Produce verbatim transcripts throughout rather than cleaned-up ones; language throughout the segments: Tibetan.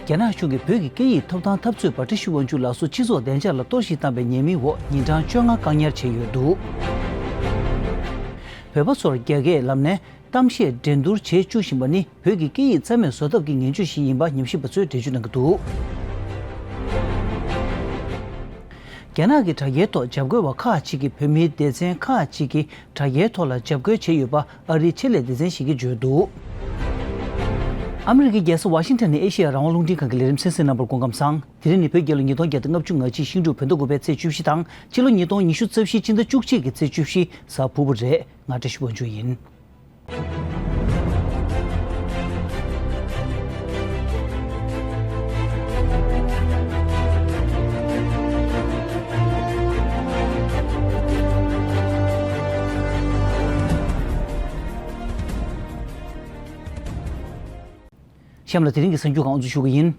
རྒྱ་ནག་གཞུང་གིས་བོད་ཀྱི་སྐད་ཡིག་ཐོབ་ཐང་འཐབ་རྩོད་པ་བཀྲ་ཤིས་དབང་ཕྱུག་ལགས་སུ་སྤྱི་ཚོགས་བདེ་འཇགས་ལ་གཏོར་བཤིག་བཏང་པའི་ཉེས་མིང་འོག་ཉིན་གྲངས་བཅོ་ལྔ་བཀག་ཉར་བྱས་ཡོད་འདུག་བོད་པ་ཚོར་རྒྱ་སྐད་ལམ་ནས་གཏམ་བཤད་འགྲན་བསྡུར་བྱེད་བཅུག་བཞིན་པ་ནི་བོད་ཀྱི་སྐད་ཡིག་རྩ་མེད་བཟོ་ཐབས་ཀྱི་ངན་ཇུས་ཤིག་ཡིན་པ་ཉམས་ཞིབ་པ་ཚོས་འགྲེལ་བརྗོད་གནང་གི་འདུག་རྒྱ་ནག་གི་དྲ་རྒྱའི་ཐོག་འཇབ་རྒོལ་བ་ཁག་ཅིག་གིས་བོད་མིའི་སྡེ་ཚན་ཁག་ཅིག་གི་དྲ་རྒྱའི་ཐོག་ལ་འཇབ་རྒོལ་བྱས་ཡོད་པ་ཨ་རིའི་ཆེད་ལས་སྡེ་ཚན་ཞིག་གིས་བརྗོད་འདུག་ཨ་མི་རི་ཀའི་རྒྱལ་ས་ཝ་ཤིང་ཊོན་ནས་ཨེ་ཤེ་ཡ་རང་དབང་རླུང་འཕྲིན་ཁང་གི་ལས་རིམ་གསན་གཟིགས་གནང་བར་སྐུ་ཁམས་བཟང་། དེ་རིང་ནི་བོད་རྒྱལ་ལོ་ཉིས་སྟོང་བརྒྱ་དང་ལྔ་བཅུ་ང་གཅིག་ཤིང་འབྲུག་བོད་ཟླ་དགུ་པའི་ཚེས་བཅུ་བཞི་དང་ཕྱི་ལོ་ཉིས་སྟོང་ཉི་ཤུ་རྩ་བཞི་སྤྱི་ཟླ་བཅུ་གཅིག་གི་ཚེས་བཅུ་བཞི་གཟའ་ཕུར་བུ་རེད། ང་བཀྲ་ཤིས་དབང་ཕྱུག་ཡིན། གཤམ་ལ་དེ་རིང་གི་གསར་འགྱུར་ཁག་དབུ་འཛུགས་ཞུ་གི་ཡིན།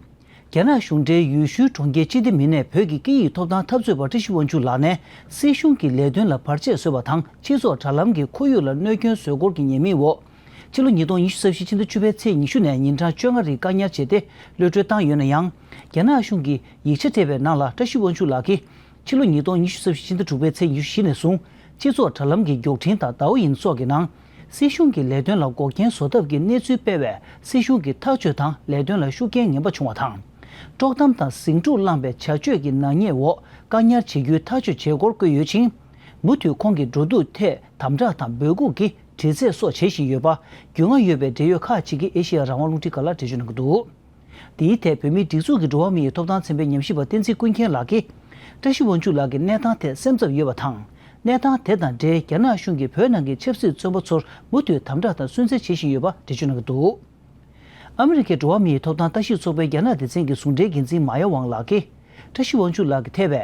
རྒྱ་ནག་གཞུང་འབྲེལ་ཡུལ་ཤུལ་གྲོང་ཁྱེར་སྤྱི་བདེ་མི་སྣས་བོད་ཀྱི་སྐད་ཡིག་ཐོབ་ཐང་འཐབ་རྩོད་པ་བཀྲ་ཤིས་དབང་ཕྱུག་ལགས་ནས་སྲིད་གཞུང་གི་ལས་དོན་ལ་བར་ཆད་བཟོས་པ་དང་སྤྱི་ཚོགས་དྲ་ལམ་གྱི་ཁོར་ཡུག་ལ་གནོད་སྐྱོན་བཟོས་སྐོར་གྱི་ཉེས་མིང་འོག་ཕྱི་ལོ་ཉིས་སྟོང་ཉི་ཤུ་རྩ་བཞི་ཕྱི་ཟླ་བཅུ་པའི་ཚེས་ཉི་ཤུ་ནས་ཉིན་གྲངས་བཅོ་ལྔ་རིང་བཀག་ཉར་བྱས་ཏེ་གློད་གྲོལ་བཏང་ཡོད་ན་ཡང་། རྒྱ་ནག་གཞུང་གིས་ཡིག་ཆ་སྤྲད་པའི་ནང་ལ་བཀྲ་ཤིས་དབང་ཕྱུག་ལགས་ཀྱིས་ཕྱི་ལོ་ཉིས་སྟོང་ཉི་ཤུ་རྩ་བཞི་ཕྱི་ཟླ་དྲུག་པའི་ཚེས་ཉི་ཤུ་བཞི་ནས་བཟུང་སྤྱི་ཚོགས་དྲ་ལམ་གྱི་མགྱོགས་འཕྲིན་དང་ཌའོ་ཡིན་སོགས་ཀྱི་ནང་། སྲིད་གཞུང་གི་ལས་དོན་ལ་འགོག་རྐྱེན་བཟོ་ཐབས་ཀྱི་གནས་ཚུལ་སྤེལ་བས་སྲིད་གཞུང་གི་ཐག་གཅོད་དང་ལས་དོན་ལ་ཤུགས་རྐྱེན་ངན་པ་བྱུང་བ་དང་། དཀྲོག་གཏམ་དང་ཟིང་འཁྲུག་བསླངས་པའི་བྱ་སྤྱོད་ཀྱི་ནག་ཉེས་འོག་བཀག་ཉར་བྱེད་རྒྱུའི་ཐག་གཅོད་བྱས་སྐོར་བཀོད་ཡོད་ཅིང་། མུ་མཐུད་ཁོང་གི་འགྲོ་འདུག་ཐད་དམ་དྲག་དང་འབོད་འགུག་གིས་དྲི་རྩད་སོགས་བྱེད་བཞིན་ཡོད་པ་རྒྱུས་མངའ་ཡོད་པའི་འབྲེལ་ཡོད་ཁག་ཅིག་གིས་ཨེ་ཤེ་ཡ་རང་དབང་རླུང་འཕྲིན་ཁང་ལ་འགྲེལ་བརྗོད་གནང་གི་འདུག་དེའི་ཐད་བོད་མིའི་སྒྲིག་འཛུགས་ཀྱི་འགྲོ་བ་མིའི་ཐོབ་ཐང་ཚན་པའི་ཉམས་ཞིབ་པ་བསྟན་འཛིན་ཀུན་མཁྱེན་ལགས་ཀྱིས། བཀྲ་ཤིས་དབང་ཕྱུག་ལགས་ཀྱི་གནས་སྟངས་ཐད་སེམས་འཚབ་ཡོད་པ་དང་། གནས་སྟངས་དེ་དང་འབྲེལ་རྒྱ་ནག་གཞུང་གིས་བོད་ནང་གི་ཆབ་སྲིད་བཙོན་པ་ཚོར་མུ་མཐུད་དམ་དྲག་དང་སུན་གཙེར་བྱེད་བཞིན་ཡོད་པ་འགྲེལ་བརྗོད་གནང་གི་འདུག་ཨ་མི་རི་ཀའི་འགྲོ་བ་མིའི་ཐོབ་ཐང་ལྟ་ཞིབ་ཚོགས་པའི་རྒྱ་ནག་སྡེ་ཚན་གྱི་ཟུང་འབྲེལ་འགན་འཛིན་མཱ་ཡ་ཝང་ལགས་ཀྱིས། བཀྲ་ཤིས་དབང་ཕྱུག་ལགས་ཀྱིས་ཐེ་བའི་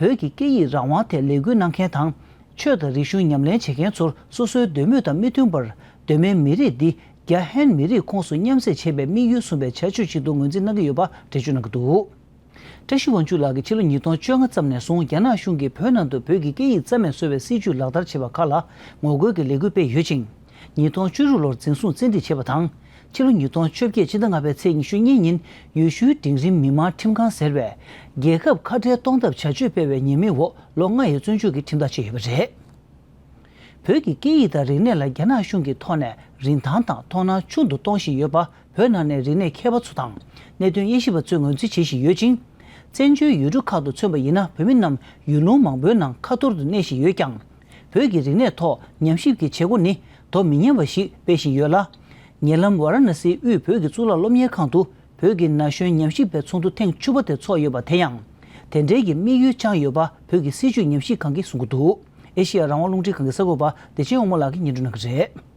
བོད་ཀྱི་སྐད་ཡིག་རང་དབང་ཐད་ལས་འགུལ་གནང་མཁན་དང་། ཆོས་དང་རིག་གཞུང་ཉམས་ལེན་བྱེད་མཁན་ཚོར་སོ་སོའི་འདོད་མོས་དང་མི་མཐུན་པར་གདོད་མའི་མི་རིགས་འདི་རྒྱ་ཧན་མི་རིགས་ཁོངས་སུ་མཉམ་བསྲེས་བྱེད་པའི་དམིགས་ཡུལ་བཟུང་བའི་བྱ་སྤྱོད་ཅིག་ཏུ་ངོས་འཛིན་གནང་གི་ཡོད་པ་འགྲེལ་བརྗོད་གནང་གི་འདུག་བཀྲ་ཤིས་དབང་ཕྱུག་ལགས་ཀྱིས་ཕྱི་ལོ་ཉིས་སྟོང་བཅོ་ལྔ་ཙམ་ནས་བཟུང་རྒྱ་ནག་གཞུང་གིས་བོད་ནང་དུ་བོད་ཀྱི་སྐད་ཡིག་རྩ་མེད་བཟོ་བའི་སྲིད་ཇུས་ལག་བསྟར་བྱས་པ་ཁག་ལ་ངོ་རྒོལ་གྱི་ལས་འགུལ་སྤེལ་ཡོད་ཅིང་། ཉིས་སྟོང་བཅུ་དྲུག་ལོར་འཛིན་བཟུང་བཙན་ཁྲིད་བྱས་པ་དང་། ཕྱི་ལོ་ཉིས་སྟོང་བཅོ་བརྒྱད་ཕྱི་ཟླ་ལྔ་པའི་ཚེས་ཉི་ཤུ་གཉིས་ཉིན་ཡུལ་ཤུལ་འབྲིང་རིམ་མི་མང་ཁྲིམས་ཁང་ཟེར་བས། རྒྱལ་ཁབ་ཁ་བྲལ་གཏོང་ཐབས་བྱ་སྤྱོད་སྤེལ་བའི་ཉེས་མིང་འོག་ལོ་ལྔ་ཡི་བཙོན་འཇུག་གི་ཁྲིམས་ཐག་བཅད་ཡོད་པ་རེད། བོད་ཀྱི་སྐད་ཡིག་དང་རིག་གནས་ལ་རྒྱ་ནག་གཞུང་གི་ཐོག་ནས་རིན་ཐང་དང་མཐོང་སྣང་ཆུང་དུ་གཏོང་བཞིན་ཡོད་པ་བོད་ནང་ནས་རིག་གནས་མཁས་པ་ཚོ་དང་གནད་དོན་དབྱེ་ཞིབ་པ་ཚོས་ངོས་འཛིན་བྱེད་བཞིན་ཡོད་ཅིང་། བཙན་བྱོལ་ཡུལ་གྲུ་ཁག་ཏུ་མཚོན་པ་ཡིན་ན་བོད་མི་རྣམས་ཡུལ་ལུང་མང་པོའི་ནང་ཁ་ཐོར་དུ་གནས་བཞིན་ཡོད་ཀྱང་། བོད་ཀྱི་རིག་གནས་ཐོག་ཉམས་ཞིབ་ཀྱི་བྱེད་སྒོ་ནི་དོ་མི་མཉམ་པ་ཞིག་སྤེལ་བཞིན་ཡོད་ལ། ཉེ་ལམ་ཝཱ་ར་ཎ་སིའི་དབུས་བོད་ཀྱི་གཙུག་ལག་སློབ་གཉེར་ཁང་དུ། བོད་ཀྱི་ན་གཞོན་ཉམས་ཞིབ་པའི་ཚོགས་འདུ་ཐེངས་བཅུ་པ་དེ་ཚོགས་ཡོད་པ་དེ་ཡང་། དེ་འབྲེལ་གྱི་དམིགས་ཡུལ་བཅངས་ཡོད་པ་བོད་ཀྱི་སྲིད་བྱུས་ཉམས་ཞིབ་ཁང་གིས་གསུང་གི་འདུག་ཨེ་ཤེ་ཡ་རང་དབང་རླུང་འཕྲིན་ཁང་གི་གསར་འགོད་པ་བདེ་ཆེན་དབང་མོ་ལགས་ཀྱིས་སྙན་སྒྲོན་གནང་གི་རེད།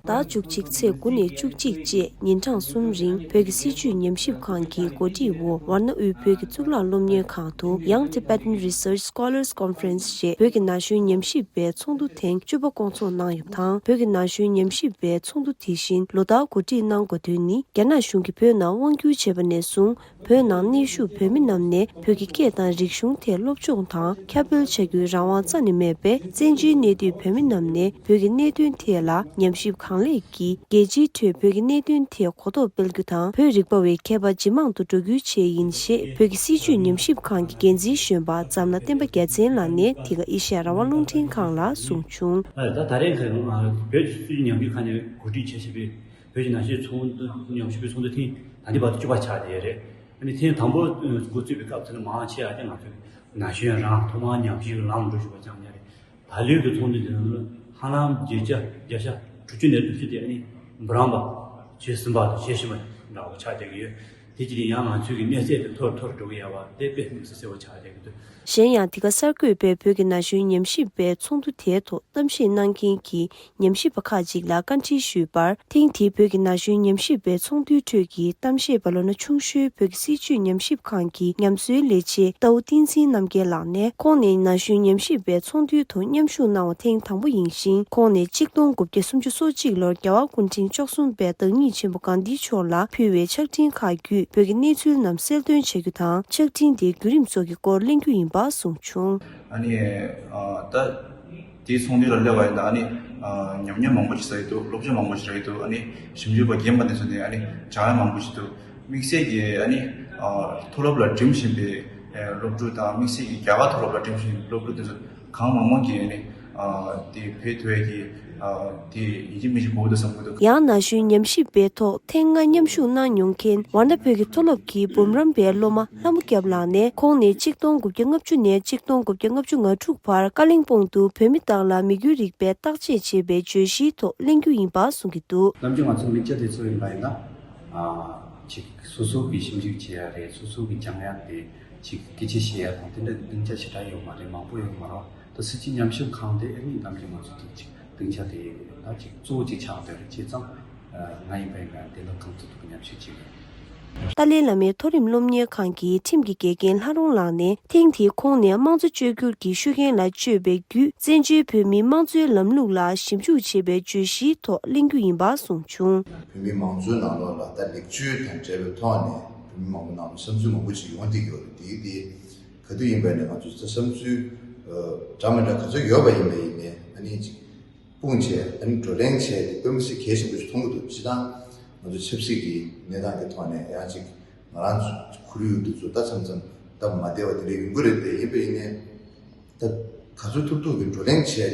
ཟླ་བཅུ་གཅིག་ཚེས་དགུ་ནས་བཅུ་གཅིག་བཅས་ཉིན་གྲངས་གསུམ་རིང་བོད་ཀྱི་སྲིད་བྱུས་ཉམས་ཞིབ་ཁང་གི་གོ་སྒྲིག་འོག་ཝཱ་ར་ཎ་དབུས་བོད་ཀྱི་གཙུག་ལག་སློབ་གཉེར་ཁང་དུ་Young Tibetan Research Scholars Conference ཞེས་བོད་ཀྱི་ན་གཞོན་ཉམས་ཞིབ་པའི་ཚོགས་འདུ་ཐེངས་བཅུ་པ་བསྐོང་ཚོགས་གནང་ཡོད་པ་དང་། བོད་ཀྱི་ན་གཞོན་ཉམས་ཞིབ་པའི་ཚོགས་འདུ་དེ་བཞིན་ལོ་ལྟར་གོ་སྒྲིག་གནང་དགོས་དོན་ནི། རྒྱ་ནག་གཞུང་གིས་བོད་ནང་དབང་བསྒྱུར་བྱས་པ་ནས་བཟུང་། བོད་ནང་གནས་བཞུགས་བོད་མི་རྣམས་ནས་བོད་ཀྱི་སྐད་དང་རིག་གཞུང་ཐད་སློབ་སྦྱོང་དང་ཁྱབ་སྤེལ་བྱ་རྒྱུའི་རང་དབང་རྩ་ནས་མེད་པས། བཙན་བྱོལ་གནས་སྡོད་བོད་མི་རྣམས་ནས་བོད་ཀྱི་གནད་དོན་ཐད་ལ་ཉམས་ཞིབ་གང་ལེགས་ཀྱིས་རྒྱལ་སྤྱིའི་ཁྲོད་བོད་ཀྱི་གནད་དོན་ཐད་གོ་རྟོགས་སྤེལ་རྒྱུ་དང་། བོད་རིག་པ་བའི་མཁས་པ་ཇེ་མང་དུ་འགྲོ་རྒྱུའི་ཆེད་ཡིན་ཞེས་བོད་ཀྱི་སྲིད་བྱུས་ཉམས་ཞིབ་ཁང་གི་འགན་འཛིན་གཞོན་པ་ཛམ་ལྷ་བསྟན་པ་རྒྱལ་མཚན་ལགས་ནས་འདི་ག་ཨེ་ཤེ་ཡ་རང་དབང་རླུང་འཕྲིན་ཁང་ལ་གསུངས་བྱུང་། ད་ད་རེས་ཁ་བོད་ཀྱི་སྲིད་བྱུས་ཉམས་ཞིབ་ཁང་ནས་གོ་སྒྲིག་བྱས་བྱས་པའི་བོད་ཀྱི་ན་གཞོན་ཚོགས་འདུ་ཉམས་ཞིབ་པའི་ཚོགས་འདུ་ཐེངས་ད་ལྟའི་བར་དུ་བཅུ་པ་ཆགས་བསྡད་ཡོད་རེད། ཨ་ནི་ཐེངས་དང་པོ་འགོ་བཙུགས་པའི་སྐབས་དེ་ལ་མང་ཆེ་བ་དེ་ང་ཚོའི་ན་གཞོན་རང་ཐོག་མར་ཉམས་ཞིབ་ལམ་འགྲོ་བཞིན་པ་ཙམ་ཡང་རེད། ད་ལོའི་གི་ཚོགས་འདུ་འདི་ནང་ལ་ཧ་ལམ་བརྒྱད་བརྒྱ་བརྒྱ་ཆ་དྲུག་ཅུ་ནས་དྲུག་ཅུ་དེ་ཨ་ནི་འབུམ་རམས་པ་བྱེད་ཟིན་པ་དང་བྱེད་བཞིན་པ་འདྲ་བོ་ཆགས་བསྡད་ཀྱི་ཡོད། དེ་ཅི་ཡིན་ཡང་ང་ཚོའི་གི་གནས་ཚད་དེ་མཐོ་རུ་མཐོ་རུ་འགྲོ་གི་ཡོད་པ་དེ་དཔེ་དམིགས་བསལ་གསལ་པོ་ཆགས་བསྡད་ཀྱི་འདུག་གཞན་ཡང་འདི་ག་གསར་འགོད་པས་བོད་ཀྱི་ན་གཞོན་ཉམས་ཞིབ་པའི་ཚོགས་འདུ་དེའི་ཐོག་གཏམ་བཤད་གནང་མཁན་གྱི་ཉམས་ཞིབ་པ་ཁག་ཅིག་ལ་བཀའ་འདྲི་ཞུས་པར། ཐེངས་འདིའི་བོད་ཀྱི་ན་གཞོན་ཉམས་ཞིབ་པའི་ཚོགས་འདུའི་ཁྲོད་ཀྱི་གཏམ་བཤད་པ་ལོ་ན་ཆུང་ཤོས་བོད་ཀྱི་སྲིད་བྱུས་ཉམས་ཞིབ་ཁང་གི་ཉམས་གསོའི་ལས་བྱེད་རྟའུ་བསྟན་འཛིན་རྣམ་རྒྱལ་ལགས་ནས། ཁོང་ནི་ན་གཞོན་ཉམས་ཞིབ་པའི་ཚོགས་འདུའི་ཐོག་མཉམ་ཞུགས་གནང་བ་ཐེངས་དང་པོ་ཡིན་ཞིང་། ཁོང་ནི་གཅིག་སྟོང་དགུ་བརྒྱ་སུམ་ཅུ་སོ་གཅིག་ལོར་རྒྱལ་བ་སྐུ་ཕྲེང་བཅུ་གསུམ་པས་བདག་ཉིད་ཆེན་པོ་གྷན་དྷི་མཆོག་ལ་ཕུལ་བའི་ཕྱག་འཕྲིན་ཁག་བརྒྱུད་བོད་ཀྱི་གནས་ཚུལ་རྣམས་གསལ་སྟོན་བྱ་རྒྱུ་དང་། ཕྱག་འཕྲིན་དེའི་བརྒྱུད་རིམ་སོགས་ཀྱི་སྐོར་གླེང་རྒྱུ་ཡིན་པ་གསུངས་བྱུང་། ཨ་ནི། ཨ། ད་དེའི་ཚོགས་འདུ་ལ་སླེབས་པ་ཡིན་ད། ཨ་ནི། ཨ། ཉམས་མྱོང་མང་པོ་ཞིག་བསགས་ཀྱི་འདུག་སློབ་སྦྱོང་མང་པོ་ཞིག་རག་གི་འདུག་ཨ་ནི་ཞིབ་འཇུག་པ་རྒན་པ་དེ་ཚོ་ནས་ཨ་ནི་བྱ་བ་མང་པོ་ཞིག་འདུག་དམིགས་བསལ་གྱི་ཨ་ནི་ཨ་མཐོ་སློབ་ལ་འགྲིམ་བཞིན་པའི་ཨ་སློབ་ཕྲུག་དང་། དམིགས་བསལ་གྱི་རྒྱ་གར་མཐོ་སློབ་ལ་འགྲིམ་བཞིན་པའི་སློབ་ཕྲུག་དེ་ཚོ་གང་མང་མང་གིས་ཨ་ནི་ཨ་དེ་བོད་ཐོས་ཀྱི་ཨ་དེ་ཡིན་གཅིག་མིན་གཅིག་དགོས་འདུག་བསམ་གྱི་འདུག། ཡང་ན་གཞོན་ཉམས་ཞིབ་པའི་ཐོག་ཐེངས་ལྔ་མཉམ་ཞུགས་གནང་མྱོང་མཁན་ཝཱ་ཎ་བོད་ཀྱི་མཐོ་སློབ་ཀྱི་འབུམ་རམས་པའི་སློབ་མ་ལྷ་མོ་སྐྱབས་ལགས་ནས། ཁོང་ནི་གཅིག་སྟོང་དགུ་བརྒྱ་ལྔ་བཅུ་ནས་གཅིག་སྟོང་དགུ་བརྒྱ་ལྔ་བཅུ་ང་དྲུག་བར་ཀ་ལིང་སྤོང་དུ་བོད་མི་དག་ལ་མི་རྒྱུད་རིག་པའི་བརྟག་དཔྱད་བྱེད་པའི་བརྗོད་གཞིའི་ཐོག་གླེང་རྒྱུ་ཡིན་པ་གསུང་གི་འདུག། ནམ་རྒྱུན་ང་ཚོ་མི་སྐྱ་དེ་ཚོ་ཡིན་པ་ཡིན་ན། ཨ་ཅིག་སོ་སོ་གི་ཞིབ་འཇུག་བྱེད་ཡ་རེད། སོ་སོ་གི་སྦྱང་ཡ་དེ་ཅིག་སྐད་ཆ་བཤད་ཡ་དང་དེ་འདྲ་གི་སྡིངས་ཆ་ཞེ་དྲག་ཡོད་མ་རེད། མང་པོ་ཡོད་མ་རེད། ད་སྲིད་སྤྱི་ཉམས་ཞིབ་ཁང་དེ་ཨ་ནི་ནམ་རྒྱུན་ང་ཚོ་དེ་ཅིག་སྡིངས་ཆ་དེ་ད་ཅིག་གཙོ་བོ་ཅིག་ཆགས་བསྡད་རེད། བྱས་ཙང་ང་ཡིན་པ་ཡིན་ན་དེ་ལ་གང་ཐུབ་ཐུབ་ཀྱི་ཉམས་ཞིབ་བྱེད་ཀྱི་ཡོད། ཏཱ་ལའི་བླ་མའི་མཐོ་རིམ་སློབ་གཉེར་ཁང་གི་ཁྲིམས་ཀྱི་དགེ་རྒན་ལྷ་རུང་ལགས་ནས། ཐེངས་འདིའི་ཁོང་ནས་དམངས་གཙོ་བཅོས་བསྒྱུར་གྱི་ཤུགས་རྐྱེན་ལ་དཔྱོད་པའི་བརྒྱུད། བཙན་བྱོལ་བོད་མིའི་དམངས་གཙོའི་ལམ་ལུགས་ལ་ཞིབ་འཇུག་བྱེད་པའི་བརྗོད་གཞིའི་ཐོག་གླེང་རྒྱུ་ཡིན་པ་གསུངས་བྱུང་། བོད་མིའི་མང་གཙོའི་ནང་ལོགས་ལ་ད་ལེགས་བཅོས་དང་འབྲེལ་བའི་ཐོག་ནས་བོད་མི་མང་པོ་ནང་ལ་བསམ་ཚུལ་མང་པོ་ཞིག་ཡོང་བསྡད་ཡོད་རེད། དེའི་དེ་ག་དུས་ཡིན་པ་ཡིན་ན་ང་ཚོས་ད་བསམ་ཚུལ་འདྲ་མི་འདྲ་ག་ཚོད་ཡོད་པ་ཡིན་པ་ཡིན་ནའི་ཨ་ནི་ཅིག་སྤུངས་བྱས་ཨ་ནི་བགྲོ་གླེང་བྱས་ཏེ་དཔེ་མི་སྲིད་གལ་ཆེན་པོ་ཞིག་མཐོང་གི་འདུག། སྤྱིར་བཏང་ང་ཚོ་ཆབ་སྲིད་ཀྱི་གནས་སྟངས་ཀྱི་ཐོག་ནས་ཡང་ཅིག་ང་རང་ཚོ་ཁོར་ཡུག་འདི་ཚོ་ད་མཚམས་མཚམས་སྟབས་མ་བདེ་བ་དེ་འདྲ་ཡོང་གི་རེད་དེ། ཡིན་པ་ཡིན་ནའི་ད་ག་ཚོད་ཐུབ་ཐུབ་ཀྱི་བགྲོ་གླེང་བྱས་ཏེ་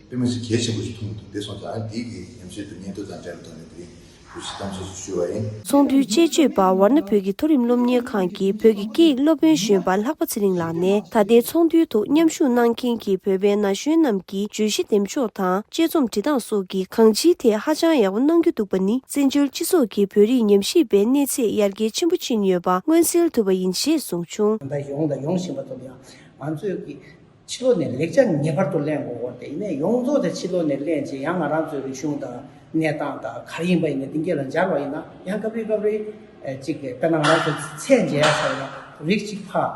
དཔེ་མི་སྲིད་གལ་ཆེན་པོ་ཞིག་མཐོང་གི་འདུག། དེ་སོང་ཙང་ཨ་ནི་འདི་གི་ཉམས་ཞིབ་དང་སྙན་ཐོ་དང་འབྲེལ་བའི་ཐོག་ནས་དེ་རིང་། ཚོགས་འདུའི་དཔྱད་བརྗོད་པ་ཝཱ་ཎ་བོད་ཀྱི་མཐོ་རིམ་སློབ་གཉེར་ཁང་གི་བོད་ཀྱི་སྐད་ཡིག་སློབ་དཔོན་གཞོན་པ་ལྷག་པ་ཚེ་རིང་ལགས་ནས། ད་ལྟའི་ཚོགས་འདུའི་ཐོག་མཉམ་ཞུགས་གནང་མཁན་གྱི་བོད་པའི་ན་གཞོན་རྣམས་ཀྱིས་བརྗོད་གཞི་འདེམས་འཇོག་དང་། དཔྱད་རྩོམ་འབྲི་སྟངས་སོགས་ཀྱི་གང་ཅིའི་ཐད་ཧ་ཅང་ཡག་པོ་གནང་རྒྱུ་འདུག་པ་ནི། བཙན་བྱོལ་སྤྱི་ཚོགས་ཀྱི་བོད་རིགས་ཉམས་ཞིབ་པའི་གནས་ཚད་ཡར་རྒྱས་ཆེན་པོ་ཕྱིན་ཡོད་པ་མངོན་གསལ་ཐུབ་པ་ཡིན་ཞེས་གསུངས་བྱུང་། ད་ཡོང་དང་ཡོང་བཞིན་པ་ཚོ་ལ་ཡང་ང་ཚོས་ཀྱི་ཕྱི་ལོགས་ནས་ལེགས་ཆ་ངེས་པར་དུ་ལེན་དགོས་ཀྱི་ཡོད་རེད། དེ་ཡིན་ནའི་ཡོངས་རྫོགས་དེ་ཕྱི་ལོགས་ནས་ལེན་བྱས་ཡང་ང་རང་ཚོའི་རིག་གཞུང་དང་གནས་སྟངས་དང་ག་རེ་ཡིན་པ་ཡིན་ནའི་དེ་འགའ་ལ་སྦྱར་བ་ཡིན་ན་ཡང་སྐབས་རེ་སྐབས་རེ་ཨེ་གཅིག་གི་དཔེར་ན་ང་རང་ཚོ་ཚད་འཇལ་ཡ་ཟེར་བ་ན་རིགས་གཅིག་ཕར་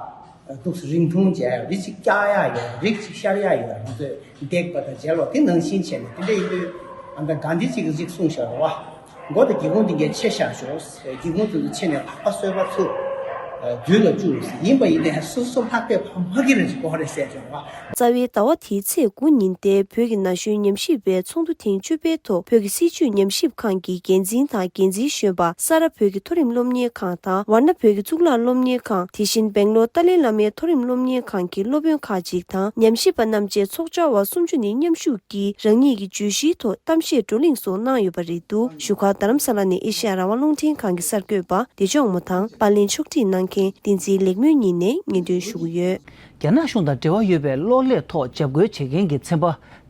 འདུག་སེ་རིང་ཐུང་བྱས་ཡ། རིགས་གཅིག་བཀྱག་ཡ་ཡོད། རིགས་གཅིག་ཤར་ཡ་ཡོད། ང་ཚོས་འདེགས་པ་དང་འཇལ་བ་དེ་ནང་བཞིན་བྱས་ནས་དེ་འདྲ་ཡིན་དུས་ཨ་ད་གྷན་དྷི་ཇི་གིས་གཅིག་གསུངས་བཞག་རེད་བ། མགོ་དང་སྒེའུ་ཁུང་དེ་འགའ་ཆེ་བཞག་ཤོག། སྒེའུ་ཁུང་དེ་ཚོ་ཆེ་ནས་ཕག་པ་གསོད་པ་ཚུགས། རྒྱུད་ལ་བཅུག་ཟེར། ཡིན་པ་ཡིན་ནའི་སོ་སོ་ཕག་པས་ཕ་མ་གི་རེད་ཅིག་གོ་རེད་ཟེར་བྱུང་བ། རྩ་བའི་ཟླ་བ་འདིའི་ཚེས་དགུ་ཉིན་ཏེ་བོད་ཀྱི་ན་གཞོན་ཉམས་ཞིབ་པའི་ཚོགས་འདུ་ཐེངས་བཅུ་པའི་ཐོག་བོད་ཀྱི་སྲིད་བྱུས་ཉམས་ཞིབ་ཁང་གི་འགན་འཛིན་དང་འགན་འཛིན་གཞོན་པ། ས་རཱ་བོད་ཀྱི་མཐོ་རིམ་སློབ་གཉེར་ཁང་དང་ཝཱ་ཎ་བོད་ཀྱི་གཙུག་ལག་སློབ་གཉེར་ཁང་། དེ་བཞིན་སྦེང་ལོར་ཏཱ་ལའི་བླ་མའི་མཐོ་རིམ་སློབ་གཉེར་ཁང་གི་སློབ་དཔོན་ཁག་ཅིག་དང་། ཉམས་ཞིབ་པ་རྣམས་བཅས་ཚོགས་བཅར་བ་སུམ་ཅུ་ནས་མཉམ་ཞུགས་ཀྱིས་རང་ཉིད་ཀྱི་བརྗོད་གཞིའི་ཐོག་གཏམ་བཤད་བགྲོ་གླེང་སོགས་གནང་ཡོད་པ་རེད་འདུག། བཞུགས་སྒར་རྡ་རམ་ས་ལ་ནས་ཨེ་ཤེ་ཡ་རང་དབང་རླུང་འཕྲིན་ཁང་གི་གསར་འགོད་པ་བདེ་མཆོག་དབང་མོ་དང་པར་ལེན་ཕྱོགས་སྒྲིག་གནང་མཁན་བསྟན་འཛིན་ལེགས་སྨོན་གཉིས་ནས་སྙན་སྒྲོན་ཞུ་གི་ཡོད། རྒྱ་ནག་གཞུང་དང་འབྲེལ་བ་ཡོད་པའི་གློག་ཀླད་ཐོག་འཇབ་རྒོལ་བྱེད་མཁན་གྱི་ཚན་པ་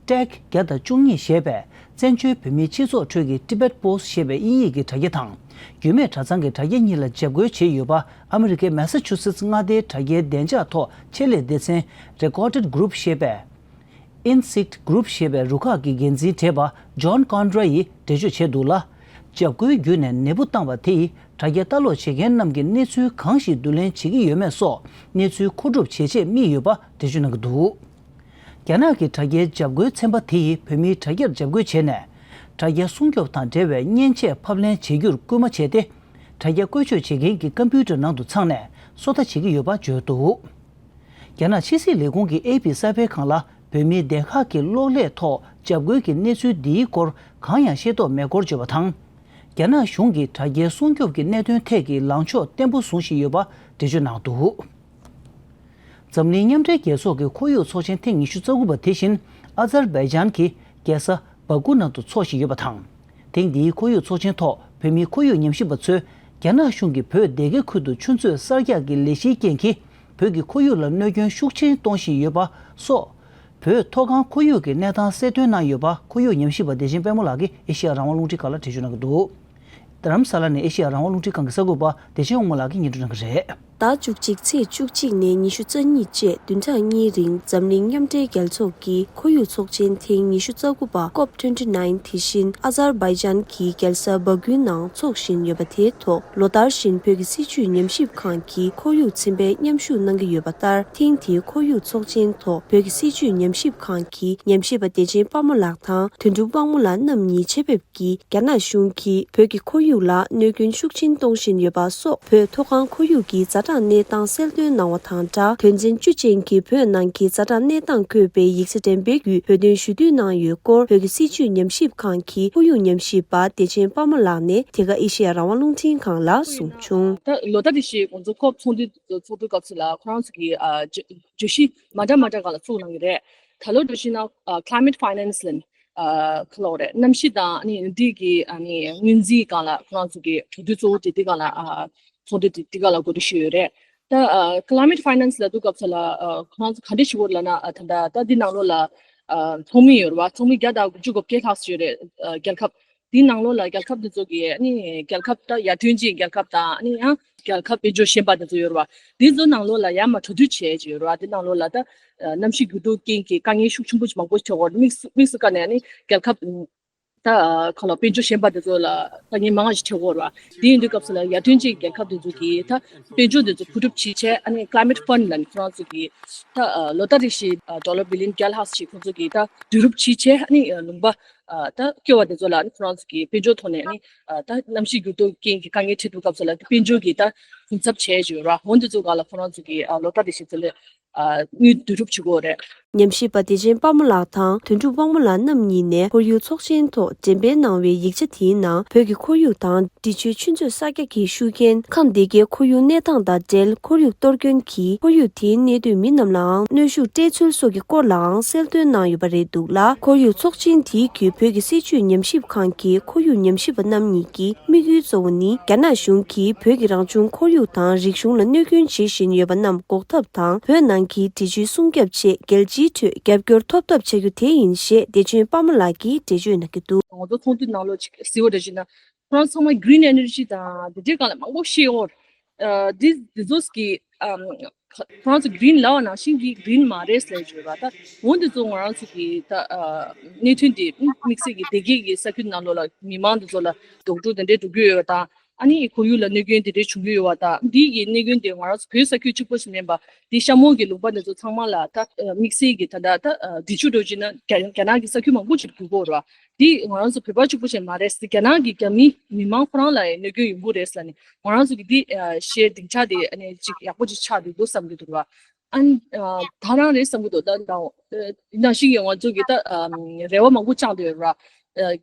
ཊེག་བརྒྱ་དང་བཅུ་གཉིས་ཞེས་པས་བཙན་བྱོལ་བོད་མིའི་སྤྱི་ཚོགས་ཁྲོད་ཀྱི་Tibet Post ཞེས་པའི་དབྱིན་ཡིག་གི་དྲ་རྒྱ་དང་། རྒྱུས་མེད་གྲྭ་ཚང་གི་དྲ་རྒྱ་གཉིས་ལ་འཇབ་རྒོལ་བྱས་ཡོད་པ་ཨ་མི་རི་ཀའི་མེ་ས་ཆུ་སེ་ཊི་མངའ་སྡེའི་དྲ་རྒྱའི་བདེ་འཇགས་ཐོག་ཆེད་ལས་སྡེ་ཚན་Recorded Group ཞེས་པས། InSight Group ཞེས་པའི་རུ་ཁག་གི་འགན་འཛིན་བགྲེས་པ་John Conroy ཡིས་འགྲེལ་བརྗོད་བྱས་འདུག་ལ། འཇབ་རྒོལ་བརྒྱུད་ནས་ནད་འབུ་བཏང་བ་དེ་ཡིས་དྲ་རྒྱ་ལྟ་ཀློག་བྱེད་མཁན་རྣམས་ཀྱིས་གནས་ཚུལ་གང་ཞིག་བསྡུ་ལེན་བྱེད་ཀྱི་ཡོད་མེད་སོགས་གནས་ཚུལ་མཁོ་སྒྲུབ་བྱེད་ཆེད་དམིགས་ཡོད་པ་འགྲེལ་བརྗོད་གནང་གི་འདུག། རྒྱ་ནག་གི་དྲ་རྒྱའི་འཇབ་རྒོལ་ཚན་པ་དེ་ཡིས་བོད་མིའི་དྲ་རྒྱར་འཇབ་རྒོལ་བྱས་ནས། དྲ་རྒྱ་སྲུང་སྐྱོབ་དང་འབྲེལ་བའི་མཉེན་ཆས་ཕབ་ལེན་བྱེད་རྒྱུར་སྐུལ་མ་བྱས་ཏེ། དྲ་རྒྱ་བཀོལ་སྤྱོད་བྱེད་མཁན་གྱི་ཀམ་པུ་ཊར་ནང་དུ་འཚང་ནས་སོ་ལྟ་བྱེད་ཀྱི་ཡོད་པ་བརྗོད་འདུག། རྒྱ་ནག་ཕྱི་སྲིད་ལས་ཁུངས་ཀྱི་ཨེ་པི་གསར་སྤེལ་ཁང་ལ་བོད་མིའི་སྡེ་ཁག་གི་གློག་ཀླད་ཐོག་འཇབ་རྒོལ་གྱི་གནས་ཚུལ་འདིའི་སྐོར་གང་ཡང་ཤེས་རྟོགས་མེད་སྐོར་བརྗོད་པ་དང་། རྒྱ་ནག་གཞུང་གིས་དྲ་རྒྱའི་སྲུང་སྐྱོབ་ཀྱི་གནད་དོན་ཐད་ཀྱི་ལངས་ཕྱོགས་བརྟན་པོ་བཟུང་བཞིན་ཡོད་པ་འགྲེལ་བརྗོད་གནང་འདུག། འཛམ་གླིང་མཉམ་འབྲེལ་རྒྱལ་ཚོགས་ཀྱི་ཁོར་ཡུག་ཚོགས་ཆེན་ཐེངས་ཉི་ཤུ་རྩ་དགུ་པ་དེ་བཞིན་ཨ་ཛར་བྷའི་ཇན་གྱི་རྒྱལ་ས་བ་ཀུ་ནང་དུ་འཚོགས་བཞིན་ཡོད་པ་དང་། ཐེངས་འདིའི་ཁོར་ཡུག་ཚོགས་ཆེན་ཐོག་བོད་མིའི་ཁོར་ཡུག་ཉམས་ཞིབ་པ་ཚོས་རྒྱ་ནག་གཞུང་གིས་བོད་སྡེ་དགེ་ཁུལ་དུ་ཆུ་མཛོད་གསར་རྒྱག་གི་ལས་གཞིའི་རྐྱེན་གྱིས་བོད་ཀྱི་ཁོར་ཡུག་ལ་གནོད་སྐྱོན་ཤུགས་ཆེན་གཏོང་བཞིན་ཡོད་པ་སོགས། བོད་མཐོ་སྒང་ཁོར་ཡུག་གི་གནས་སྟངས་གསལ་སྟོན་གནང་ཡོད་པ་ཁོར་ཡུག་ཉམས་ཞིབ་པ་བདེ་ཆེན་དཔལ་མོ་ལགས་ཀྱིས་ཨེ་ཤེ་ཡ་རང་དབང་རླུང་འཕྲིན་ཁང་ལ་འགྲེལ་བརྗོད་གནང་གི་འདུག། རྡ་རམ་ས་ལ་ནས་ཨེ་ཤེ་ཡ་རང་དབང་རླུང་འཕྲིན་ཁང་གི་གསར་འགོད་པ་བདེ་ཆེན་དབང་མོ་ལགས་ཀྱིས་སྙན་སྒྲོན་གནང་གི་རེད། ཟླ་བཅུ་གཅིག་ཚེས་བཅུ་གཅིག་ནས་ཉི་ཤུ་རྩ་གཉིས་བཅས་བདུན་ཕྲག་གཉིས་རིང་འཛམ་གླིང་མཉམ་འབྲེལ་རྒྱལ་ཚོགས་ཀྱི་ཁོར་ཡུག་ཚོགས་ཆེན་ཐེངས་ཉི་ཤུ་རྩ་དགུ་པ་ཀོབ་ཊུ་ཝེན་ཊི་ནའིན་དེ་བཞིན་ཨ་ཛར་བྷའི་ཇན་གྱི་རྒྱལ་ས་བ་ཀུའི་ནང་འཚོགས་བཞིན་ཡོད་པ་དེའི་ཐོག་ལོ་ལྟར་བཞིན་བོད་ཀྱི་སྲིད་བྱུས་ཉམས་ཞིབ་ཁང་གི་ཁོར་ཡུག་ཚན་པས་མཉམ་ཞུགས་གནང་གི་ཡོད་པ་ལྟར། ཐེངས་འདིའི་ཁོར་ཡུག་ཚོགས་ཆེན་ཐོག་བོད་ཀྱི་སྲིད་བྱུས་ཉམས་ཞིབ་ཁང་གི་ཉམས་ཞིབ་པ་བདེ་ཆེན་དཔལ་མོ་ལགས་དང་དོན་གྲུབ་དབང་མོ་ལགས་རྣམ་གཉིས་ཆེད་ཕེབས་ཀྱིས་རྒྱ་ནག་གཞུང་གིས་བོད་ཀྱི་ཁོར་ཡུག་ལ་གནོད་སྐྱོན་ཤུགས་ཆེན་གཏོང་བཞིན་ཡོད་པ་སོགས། བོད་མཐོ་སྒང་ཁོར་ཡུག་གི་ཛ་དྲག་ གནས་སྟངས་གསལ་སྟོན་གནང་བ་དང་སྦྲགས། དོན་ཚན་བཅུ་ཅན་གྱི་བོད་ནང་གི་ཛ་དྲག་གནས་སྟངས་འཁོད་པའི་ཡིག་ཆ་འགྲེམས་སྤེལ་བརྒྱུད་བོད་དོན་ཞུ་གཏུག་གནང་ཡོད་སྐོར། བོད་ཀྱི་སྲིད་བྱུས་ཉམས་ཞིབ་ཁང་གི་ཁོར་ཡུག་ཉམས་ཞིབ་པ་བདེ་ཆེན་དཔལ་མོ་ལགས་ནས་དེ་ག་ཨེ་ཤེ་ཡ་རང་དབང་རླུང་འཕྲིན་ཁང་ལ་གསུངས་བྱུང་། ད་ལོ་ལྟར་རེ་བཞིན་ང་ཚོ་ཁོབ་ཚོགས་འདུ་ཚོགས་འདུ་སྐབས་སུ་ལ་ཁོ་རང་ཚོ་གི་ཨ་བརྗོད་བརྗོད་གཞི་མ་འདྲ་མ་འདྲ་སྒང་ལ་ཚུགས་གནང་གི་རེད། ད་ལོ་འགྲོ་བཞིན་ན་ཨ་climate finance ལ་ཨ་ཁ་ལོ་རེད། གནམ་གཤིས་དང་ཨ་ནི་འདི་གི་ཨ་ནི་སྔོན་རྩིས་སྒང་ལ་ཁོ་རང་ཚོ་གི་གྲོས་བསྡུར་གཙོ་བོ་དེ་དེ་སྒང་ལ་ཨ་ཚོགས་འདུ་དེ་དེ་སྒང་ལ་གོ་སྒྲིག་ཞུས་ཡོད་རེད། ད་ཨ་climate finance ལབ་དུས་སྐབས་སུ་ལ་ཨ་ཁོ་རང་ཚོ་ག་འདྲ་ཞུ་དགོས་ལབ་ན་ཨ་ད་ད་ད་འདི་ནང་ལོགས་ལ་ཨ་ཚོགས་མི་ཡོད་རེད་བ། ཚོགས་མི་བརྒྱ་དང་དགུ་བཅུ་གོ་བརྒྱད་ལྷག་ཙམ་ཡོད་རེད། ཨ་རྒྱལ་ཁབ་འདིའི་ནང་ལོགས་ལ་རྒྱལ་ཁབ་འདི་ཚོ་གི་ཨ་ནི་རྒྱལ་ཁབ་ད་ཡར་ཐོན་ཅན་རྒྱལ་ཁབ་དང་ཨ་ནི་ཡང་རྒྱལ་ཁབ་དཔལ་འབྱོར་ཞན་པ་འདི་ཚོ་ཡོད་རེད་བ། འདི་ཚོ་ནང་ལོགས་ལ་ཡར་མར་གྲོས་བསྡུར་བྱས་ཅིག་ཡོད་རེད་བ། འདི་ནང་ལོགས་ལ་ད་ཨ་གནམ་གཤིས་འགྱུར་ལྡོག་རྐྱེན་གྱིས་དཀའ་ངལ་ཤུགས་ཆེན་པོ་ཞིག་མང་པོ་ཞིག་འཕྲད་ཀྱི་ཡོད་རེད། དམིགས་སུ་དམིགས་སུ་བཀར་ནས་ཨ་ནི་རྒྱལ་ཁབ་ད་གང་ལ་དཔལ་འབྱོར་ཞན་པ་འདི་ཚོ་ལ་དཀའ་ངལ་མང་བ་ཞིག་འཕྲད་ཀྱི་ཡོད་རེད་བ། དེ་ཡིན་དུས་སྐབས་སུ་ལ་ཡར་ཐོན་ཅན་རྒྱལ་ཁབ་འདི་ཚོ་གིས་ད་དཔལ་འབྱོར་འདི་ཚོ་བསྡུ་རུབ་བྱེད་ཆེད་ཨ་ནི་climate fund ལ་ནི་ཁོ་རང་ཚོ་གིས་ད་ལོ་ལྟར་རེ་བཞིན་ཌོ་ལར་བི་ལི་ཡན་བརྒྱ་ལྷག་ཞིག་ཁོང་ཚོ་གིས་ད་བསྡུ་རུབ་བྱེད་ཆེད་ཨ་ནི་ལུང་པ་ཨ་ད་སྐྱོ་བ་དེ་ཚོ་ལ་ཨ་ནི་ཁོ་རང་ཚོ་གིས་དཔལ་འབྱོར་ཐོག་ནས་ཨ་ནི་ཨ་ད་གནམ་གཤིས་འགྱུར་ལྡོག་རྐྱེན་གྱིས་དཀའ་ངལ་འཕྲད་དུས་སྐབས་སུ་ལ་དཔལ་འབྱོར་གྱིས་ད་གུན་གསབ་བྱས་བྱས་ཡོད་ར། འོན་དེ་ཚོ་སྒང་ལ་ཁོ་རང་ཚོ་གིས་ཨ་ལོ་ལྟར་དེ་བཞིན་ཚོ་ལས་ཨ་དངུལ་བསྡུ་རུབ་བྱེད་དགོས་རེད། ཉམས་ཞིབ་པ་བདེ་ཆེན་དཔལ་མོ་ལགས་དང་དོན་གྲུབ་དབང་མོ་ལགས་རྣམ་གཉིས་ནས་ཁོར་ཡུག་ཚོགས་ཆེན་ཐོག་འགྲེམས་སྤེལ་གནང་བའི་ཡིག་ཆ་དེའི་ནང་བོད་ཀྱི་ཁོར་ཡུག་དང་འབྲི་ཆུའི་ཆུ་མཛོད་གསར་རྒྱག་གི་ཤུགས་རྐྱེན། ཁམས་སྡེ་དགེའི་ཁོར་ཡུག་གནས་སྟངས་དང་འབྲེལ་ཁོར་ཡུག་གཏོར་སྐྱོན་གྱིས་ཁོར་ཡུག་དེའི་གནས་སྡོད་མི་རྣམས་ལའང་གནོན་ཤུགས་སྤྲད་ཚུལ་སོགས་ཀྱི་སྐོར་ལའང་གསལ་སྟོན་གནང་ཡོད་པ་རེད་འདུག་ལ། ཁོར་ཡུག་ཚོགས་ཆེན་དེའི་བརྒྱུད་བོད་ཀྱི་སྲིད་བྱུས་ཉམས་ཞིབ་ཁང་གི་ཁོར་ཡུག་ཉམས་ཞིབ་པ་རྣམ་གཉིས་ཀྱི་དམིགས་ཡུལ་གཙོ་བོ་ནི། རྒྱ་ནག་གཞུང་གིས་བོད་ཀྱི་རང་བྱུང་ཁོར་ཡུག་དང་རིག་གཞུང་ལ་གནོད་སྐྱོན་བྱེད་བཞིན་ཡོད་པ་རྣམས་འགོག་ཐབས་དང་། བོད་ནང་གི་འབྲི་ཆུའི་སྲུང་སྐྱོབ་ཆེད་རྒྱལ་སྤྱིའི་ཁྲོད་རྒྱབ་སྐྱོར་ཐོབ་ཐབས་བྱ་རྒྱུ་དེ་ཡིན་ཞེས་བདེ་ཆེན་དཔལ་མོ་ལགས་ཀྱིས་འགྲེལ་བརྗོད་གནང་གི་འདུག་ང་ཚོ་ཚོགས་འདུ་ནང་ལོགས་ཅིག་གཟིགས་པ་འདྲ་ཞིག་ན་ཁོ་རང་ཚང་མ་green energy དང་འདི་འདྲའི་སྒང་ལ་མང་པོ་བཤད་ཡོད། ཨ་འདི་འདི་ཚོ་གི་ཨམ་ཁོ་རང་ཚོ་green ལབ་པ་ནང་བཞིན་གྱི་green མ་རེད་ཟེར་བརྗོད་པ། ད་འོན་ཏེ་ཚོ་ང་རང་ཚོ་གི་ད་ཨ་གནད་དོན་འདི་དམིགས་བསལ་གྱི་སྡེ་དགེ་གི་ས་ཁུལ་ནང་ལོགས་ལ་མི་མང་འདི་ཚོ་ལ་དོགས་འདྲི་དེ་འདྲའི་འགྲོ་གི་ཡོད་པ་དང་། ཨ་ནི་ཁོར་ཡུག་ལ་གནོད་སྐྱོན་དེ་འདྲའི་བྱུང་གི་ཡོད་པ་དང་། འདི་གི་གནོད་སྐྱོན་དེ་ང་རང་ཚོ་བོད་ས་ཁུལ་གཅིག་པོ་ཞིག་མིན་པ། འདི་ཤ་མོ་གི་ལུང་པ་འདི་ཚོ་ཚང་མ་ལ་ད་ཨ་དམིགས་བསལ་གྱི་ད་ལྟ་ད་ཨ་འབྲི་ཆུ་འགྲོ་བྱས་ན་རྒྱ་རྒྱ་ནག་གི་ས་ཁུལ་མང་པོ་ཅིག་འགྲོ་གི་ཡོད་རེད་བ། འདི་ང་རང་ཚོ་བོད་པ་གཅིག་པོ་ཞིག་མ་རེད། རྒྱ་ནག་གི་རྒྱ་མི་མི་མང་ཁོ་རང་ལ་ཡང་གནོད་སྐྱོན་ཡོང་གི་རེད་ཟེར་ནས་ང་རང་ཚོ་གི་འདི་ཨ་བཤད་སྡིངས་ཆ་དེ་ཨ་ནི་ཅིག་ཡག་པོ་ཅིག་ཆགས་འདུག་འདུག་བསམ་གྱི་འདུག་ར། ཨ་ནི་ཨ་ད་རང་རེད་བསམ་གྱི་འདུག་ད་ད་ནང་བཞིན་གྱི་ང་ཚོ་གི་ད་ཨ་རེ་བ་མང་པོ་བཅངས་བསྡད་ཡོད་ར། ཨ་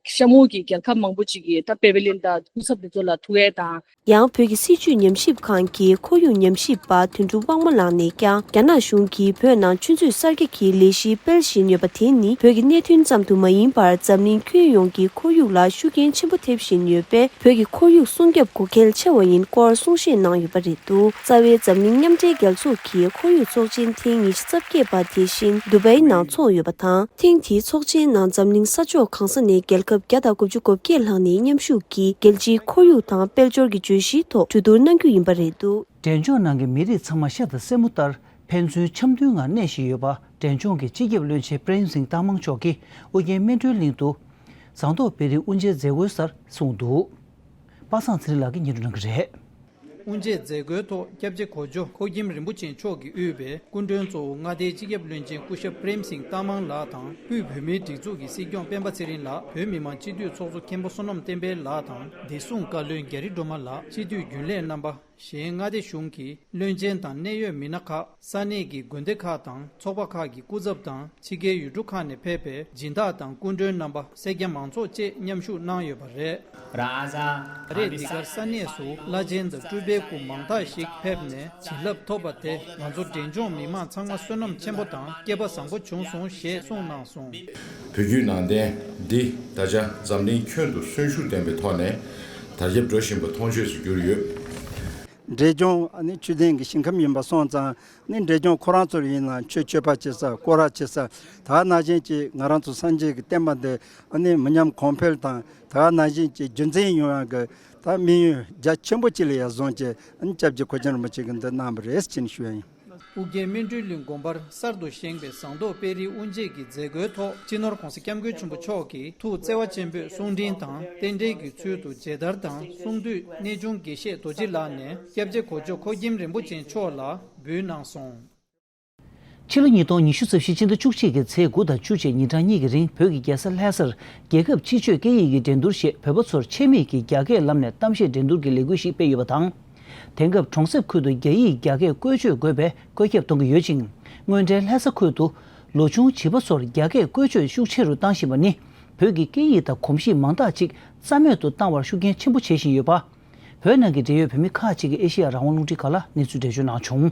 ཤ་མོ་གི་རྒྱལ་ཁབ་མང་པོ་ཅིག་གིས་ད་པེ་ཝེ་ལི་ཡན་དང་སྐུ་ཚབ་དེ་ཚོ་ལ་ཐུག་ཡས་དང་། ཡང་བོད་ཀྱི་སྲིད་བྱུས་ཉམས་ཞིབ་ཁང་གི་ཁོར་ཡུག་ཉམས་ཞིབ་པ་དོན་གྲུབ་དབང་མོ་ལགས་ནས་ཀྱང་རྒྱ་ནག་གཞུང་གིས་བོད་ནང་ཆུ་མཛོད་གསར་རྒྱག་གི་ལས་གཞི་སྤེལ་བཞིན་ཡོད་པ་དེ་ནི་བོད་ཀྱི་གནད་དོན་ཙམ་དུ་མ་ཡིན་པར་འཛམ་གླིང་ཁྱོན་ཡོངས་ཀྱི་ཁོར་ཡུག་ལ་ཤུགས་རྐྱེན་ཆེན་པོ་ཐེབས་བཞིན་ཡོད་པས། བོད་ཀྱི་ཁོར་ཡུག་སྲུང་སྐྱོབ་དགོས་གལ་ཆེ་བ་ཡིན་སྐོར་གསུང་བཤད་གནང་ཡོད་པ་རེད་འདུག་རྩ་བའི་འཛམ་གླིང་མཉམ་འབྲེལ་རྒྱལ་ཚོགས་ཀྱི་ཁོར་ཡུག་ཚོགས་ཆེན་ཐེངས་ཉི་ཤུ་རྩ་བརྒྱད་པ་དེ་བཞིན་དུ་བའི་ནང་འཚོགས་ཡོད་པ་དང་། ཐེངས་འདིའི་ཚོགས་ཆེན་ནང་འཛམ་གླིང་ས་ཕྱོགས་གང་ས་ནས་རྒྱལ་ཁབ་བརྒྱ་དང་དགུ་བཅུ་གོ་བརྒྱད་ལྷག་ནས་མཉམ་ཞུགས་ཀྱིས་རྒྱལ་སྤྱིའི་ཁོར་ཡུག་དང་དཔལ་འབྱོར་གྱི་བརྗོད་གཞིའི་ཐོག་གྲོས་བསྡུར་གནང་རྒྱུ་ཡིན་པ་རེད་འདུག་འབྲས་ལྗོངས་ནང་གི་མི་རིགས་ཚང་མ་ཤ་དང་སེན་མོ་ལྟར་ཕན་ཚུན་འཆམ་མཐུན་ངང་གནས་བཞིན་ཡོད་པ། འབྲས་ལྗོངས་ཀྱི་སྤྱི་ཁྱབ་བློན་ཆེན་པྲེན་སིང་ཏཱ་མང་མཆོག་གིས་ཨུ་རྒྱན་སྨིན་གྲོལ་གླིང་དུ་ཟངས་མདོག་དཔལ་རིའི་དབུ་འབྱེད་མཛད་སྒོའི་སར་གསུངས་འདུག་པ་སངས་ཚེ་རིང་ལགས་ཀྱིས་སྙན་སྒྲོན་གནང་གི་རེད། དབུ་འབྱེད་མཛད་སྒོའི་ཐོག་སྐྱབས་རྗེ་གོ་འཇོ་ཁོག་ཁྱིམ་རིན་པོ་ཆེ་མཆོག་གིས་དབུས་པའི་སྐུ་མགྲོན་གཙོ་བོ་མངའ་སྡེའི་སྤྱི་ཁྱབ་བློན་ཆེན་སྐུ་ཞབས་པྲེམ་སིང་ཏཱ་མང་ལགས་དང་། དབུས་བོད་མིའི་སྒྲིག་འཛུགས་ཀྱི་སྲིད་སྐྱོང་སྤེན་པ་ཚེ་རིང་ལགས། བོད་མི་མང་སྤྱི་འཐུས་ཚོགས་གཙོ་མཁན་པོ་བསོད་ནམས་བསྟན་འཕེལ་ལགས་དང་། བདེ་སྲུང་བཀའ་བློན་རྒྱ་རི་སྒྲོལ་མ་ལགས། སྤྱི་འཐུས་རྒྱུན་ལས་རྣམ་པ། གཞན་མངའ་སྡེ་གཞུང་གི་བློན་ཆེན་དང་གནད་ཡོད་མི་སྣ་ཁག་ས་གནས་ཀྱི་དགོན་སྡེ་ཁག་དང་ཚོགས་པ་ཁག་གི་སྐུ་ཚབ་དང་། ཕྱི་རྒྱལ་ཡུལ་གྲུ་ཁག་ནས་ཕེབས་པའི་སྦྱིན་བདག་དང་སྐུ་མགྲོན་རྣམ་པ། སེར་སྐྱ་མང་ཚོགས་བཅས་མཉམ་ཞུགས་གནང་ཡོད་པ་རེད། ད་རེས་འདི་གར་ས་གནས་སུ་བླ་ཆེན་དང་སྤྲུལ་པའི་སྐུ་མང་དག་ཞིག་ཕེབས་ནས་བྱིན་རླབས་ཐོབ་པ་དེ་ང་ཚོ་འབྲས་ལྗོངས་མི་མང་ཚང་མ་བསོད་ནམས་ཆེན་པོ་དང་སྐལ་པ་བཟང་པོ་བྱུང་སོང་ཞེས་གསུངས་གནང་སོང་། བོད་བརྒྱུད་ནང་བསྟན་འདི་ད་ཆ་འཛམ་གླིང་ཁྱོན་དུ་གསོན་ཤུགས་ལྡན་པའི་ཐོག་ནས་དར་ཁྱབ་འགྲོ་བཞིན་པ་མཐོང་ཆོས་སུ་གྱུར་ཡོད། འབྲས་ལྗོངས་ཨ་ནི་ཆོས་ལྡན་གྱི་ཞིང་ཁམས་ཡིན་པ་སོང་ཙང་ནི་འབྲས་ལྗོངས་ཁོ་རང་ཚོར་ཡིན་ན་ཆོས་སྤྱོད་པ་བྱེད་ས་སྐོར་ར་བྱེད་ས་ད་ནང་བཞིན་གྱི་ང་རང་ཚོ་སངས་རྒྱས་ཀྱི་བསྟན་པ་འདི་ཨ་ནི་མི་ཉམས་གོང་འཕེལ་དང་ད་ནང་བཞིན་གྱི་རྒྱུན་འཛིན་ཡོང་ཡག་གི་ད་དམིགས་ཡུལ་རྒྱ་ཆེན་པོ་གཅིག་ལ་ཡར་བཟུང་བྱས་ཨ་ནི་སྐྱབས་རྗེ་ཁོ་ཆེན་རིན་པོ་ཆེ་གིས་འདི་གནང་བ་རེད་ཅེས་ཞུ་ཡ་ཡིན། ཨུ་རྒྱན་སྨིན་གྲོལ་གླིང་དགོན་པར་གསར་དུ་བཞེངས་པའི་ཟངས་མདོག་དཔལ་རིའི་དབུ་འབྱེད་ཀྱི་མཛད་སྒོའི་ཐོག་སྤྱི་ནོར་༧གོང་ས་༧སྐྱབས་མགོན་ཆེན་པོ་མཆོག་གིས་ཐུགས་བརྩེ་བ་ཆེན་པོས་གསུང་འཕྲིན་དང་། རྟེན་འབྲེལ་གྱི་ཚུལ་དུ་མཇལ་དར་དང་། གསུང་བཏུས་གནས་ཆུང་དགེ་བཤེས་རྡོ་རྗེ་ལགས་ནས་སྐྱབས་རྗེ་གོ་འཇོ་ཁོག་ཁྱིམ་རིན་པོ་ཆེ་མཆོག་ལ་འབུལ་གནང་སོང་། ཕྱི་ལོ་ཉིས་སྟོང་ཉི་ཤུ་རྩ་བཞི་ཕྱི་ཟླ་བཅུ་གཅིག་གི་ཚེས་དགུ་དང་བཅུ་བཅས་ཉིན་གྲངས་གཉིས་ཀྱི་རིང་བོད་ཀྱི་རྒྱལ་ས་ལྷ་སར་རྒྱལ་ཁབ་སྤྱི་སྤྱོད་སྐད་ཡིག་གི་འགྲན་བསྡུར་ཞེས་བོད་པ་ཚོར་ཆེད་དམིགས་ཀྱིས་རྒྱ་སྐད་ལམ་ནས་གཏམ་བཤད་འགྲན་བསྡུར་གྱི་ལས་འགུལ་ཞིག་སྤེལ་ཡོད་པ་དང་། དེང་སྐབས་གྲོང་གསེབ་ཁུལ་དུ་རྒྱ་ཡིག་རྒྱ་སྐད་བཀོལ་སྤྱོད་དགོས་པའི་བཀོད་ཁྱབ་གཏོང་གི་ཡོད་ཅིང་། སྔོན་གྲས་ལྷ་ས་ཁུལ་དུ་ལོ་ཆུང་བྱིས་པ་ཚོར་རྒྱ་སྐད་བཀོལ་སྤྱོད་ཤུགས་ཆེ་རུ་བཏང་བཞིན་པ་ནི། བོད་ཀྱི་སྐད་ཡིག་དང་གོམས་གཤིས་མང་དག་ཅིག་རྩ་མེད་དུ་བཏང་བར་ཤུགས་རྐྱེན་ཆེན་པོ་བྱེད་བཞིན་ཡོད་པ། བོད་ནང་གི་འབྲེལ་ཡོད་བོད་མི་ཁག་ཅིག་གིས་ཨེ་ཤེ་ཡ་རང་དབང་རླུང་འཕྲིན་ཁང་ལ་གནས་ཚུལ་འགྲེལ་བརྗོད་གནང་བྱུང་།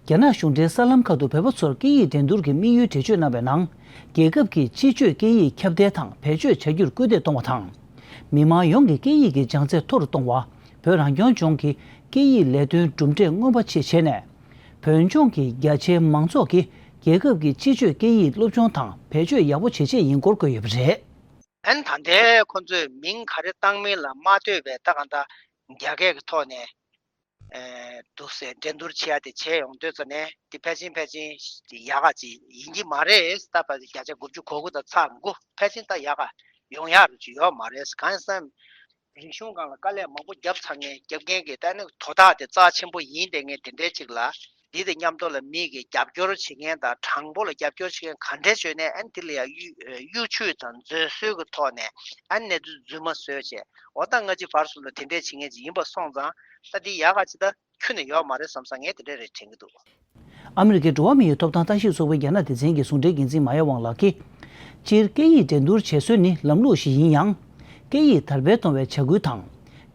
རྒྱ་ནག་གཞུང་འབྲེལ་གསར་ལམ་ཁག་ཏུ་བོད་པ་ཚོར་སྐད་ཡིག་འགྲན་བསྡུར་གྱི་དམིགས་ཡུལ་འགྲེལ་བརྗོད་གནང་བའི་ནང་། རྒྱལ་ཁབ་ཀྱིས་སྤྱི་སྤྱོད་སྐད་ཡིག་ཁྱབ་གདལ་དང་བེད་སྤྱོད་བྱ་རྒྱུར་སྐུལ་འདེད་གཏོང་བ་དང་། མི་མང་ཡོངས་ཀྱི་སྐད་ཡིག་གི་སྦྱང་ཚད་མཐོ་རུ་གཏོང་བ། བོད་རང་སྐྱོང་ལྗོངས་ཀྱི་སྐད་ཡིག་ལས་དོན་གྲུབ་འབྲས་མངོན་པ་བཅས་བྱས་ནས། བོད་ལྗོངས་ཀྱི་རྒྱ་ཆེའི་མང་ཚོགས་ཀྱིས་རྒྱལ་ཁབ་ཀྱི་སྤྱི་སྤྱོད་སྐད་ཡིག་སློབ་སྦྱོང་དང་བེད་སྤྱོད་ཡག་པོ་བྱེད་ཆེད་ཡིན་སྐོར་བཀོད་ཡོད་པ་རེད། ཨན་ད་ལྟའི་ཁོ་ཚོས་མིང་ག་རེ་བཏགས་མིན་ལ་མ་ལྟོས་པའི་ད་གང་ལྟར་རྒྱ་སྐད་ཀྱི་ཐོག་ནས་ཨེ་འདུག་སེ་འགྲན་བསྡུར་བྱེད་ཡ་དེ་བྱས་ཡོང་དུས་ཙ་ནས་དེ་ཕལ་ཆེར་ཕལ་ཆེར་ཡག་ག་ཅིག་ཡིན་གྱི་མ་རེད། ད་བརྒྱ་ཆ་དགུ་བཅུ་གོ་དགུ་དང་ཚེག་དགུ་ཕལ་ཆེར་ད་ཡག་ག་ཡོང་ཡག་རུ་ཅིག་ཡོད་མ་རེད། གང་ཡིན་ཟེར་ན། རིག་གཞུང་སྒང་ལ་དཀའ་ལས་མང་པོ་བརྒྱབ་ཚར་མཁན་རྒྱབ་མཁན་གྱི་ད་ནི་དོ་བདག་དེ་རྩ་ཆེན་པོ་ཡིན་བསྡད་མཁན་དེ་འདྲའི་ཅིག་ལ། འདི་དང་མཉམ་དུ་ལ་མི་གི་རྒྱབ་སྐྱོར་བྱེད་མཁན་དང་དྲང་པོ་ལ་རྒྱབ་སྐྱོར་བྱེད་མཁན་ག་འདྲས་བྱས་ནས་ཨ་ནི་དེ་ལ་ཡང་གཡོ་གཡོ་ཇུས་དང་འཛོལ་སྲོལ་གྱི་ཐོག་ནས་ཨ་ནི་གནས་ཚུལ་རྫུན་མ་བཟོས་བྱས། འོ་ད་སྔ་ཕྱི་བར་གསུམ་ལ་དེ་འདྲས་བྱེད་མཁན་ཅིག་ཡིན་པ་སོང་ཙང་། ད་འདི་ཡག་ག་ཅིག་ད་ཁྱོན་ནས་ཡོད་མ་རེད་བསམ་ས་ངས་དེ་འདྲས་རེད་དྲན་གྱི་འདུག། ཨ་མི་རི་ཀའི་འགྲོ་བ་མིའི་ཐོབ་ཐང་ལྟ་ཞིབ་ཚོགས་པའི་རྒྱ་ནག་སྡེ་ཚན་གྱི་ཟུང་འབྲེལ་འགན་འཛིན་མཱ་ཡ་ཝང་ལགས་ཀྱིས། སྤྱིར་སྐད་ཡིག་འགྲན་བསྡུར་བྱེད་སྲོལ་ནི་ལམ་ལུགས་ཤིག་ཡིན་ཡང་། སྐད་ཡིག་དར་སྤེལ་གཏོང་བའི་བྱ་འགུལ་དང་།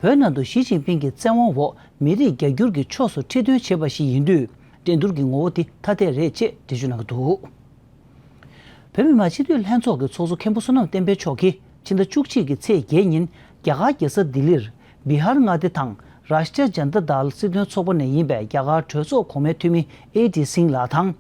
བོད་ནང་དུ་ཞི་ཅིན་ཕིང་གི་བཙན་དབང་འོག་མི་རིགས་རྒྱ་སྒྱུར་གྱི་ཕྱོགས་སུ་ཁྲིད་སྟོན་བྱས་པ་ཞིག་ཡིན་དུས། འགྲན་བསྡུར་གྱི་ངོ་བོ་དེ་ཐ་དད་རེད་ཅེས་འགྲེལ་བརྗོད་གནང་གི་འདུག། བོད་མི་མང་སྤྱི་འཐུས་ལྷན་ཚོགས་ཀྱི་ཚོགས་གཙོ་མཁན་པོ་བསོད་ནམས་བསྟན་འཕེལ་མཆོག་གིས་ཕྱི་ཟླ་བཅུ་གཅིག་གི་ཚེས་བརྒྱད་ཉིན་རྒྱ་གར་རྒྱལ་ས་ལྡི་ལིར་བི་ཧར་མངའ་སྡེ་དང་རཱཤ་ཊྲ་ཇན་ཏ་དལ་སྲིད་དོན་ཚོགས་པ་ནས་ཡིན་པའི་རྒྱ་གར་གྲོས་ཚོགས་གོང་མའི་འཐུས་མི་ཨེ་ཌི་སིང་ལགས་དང་།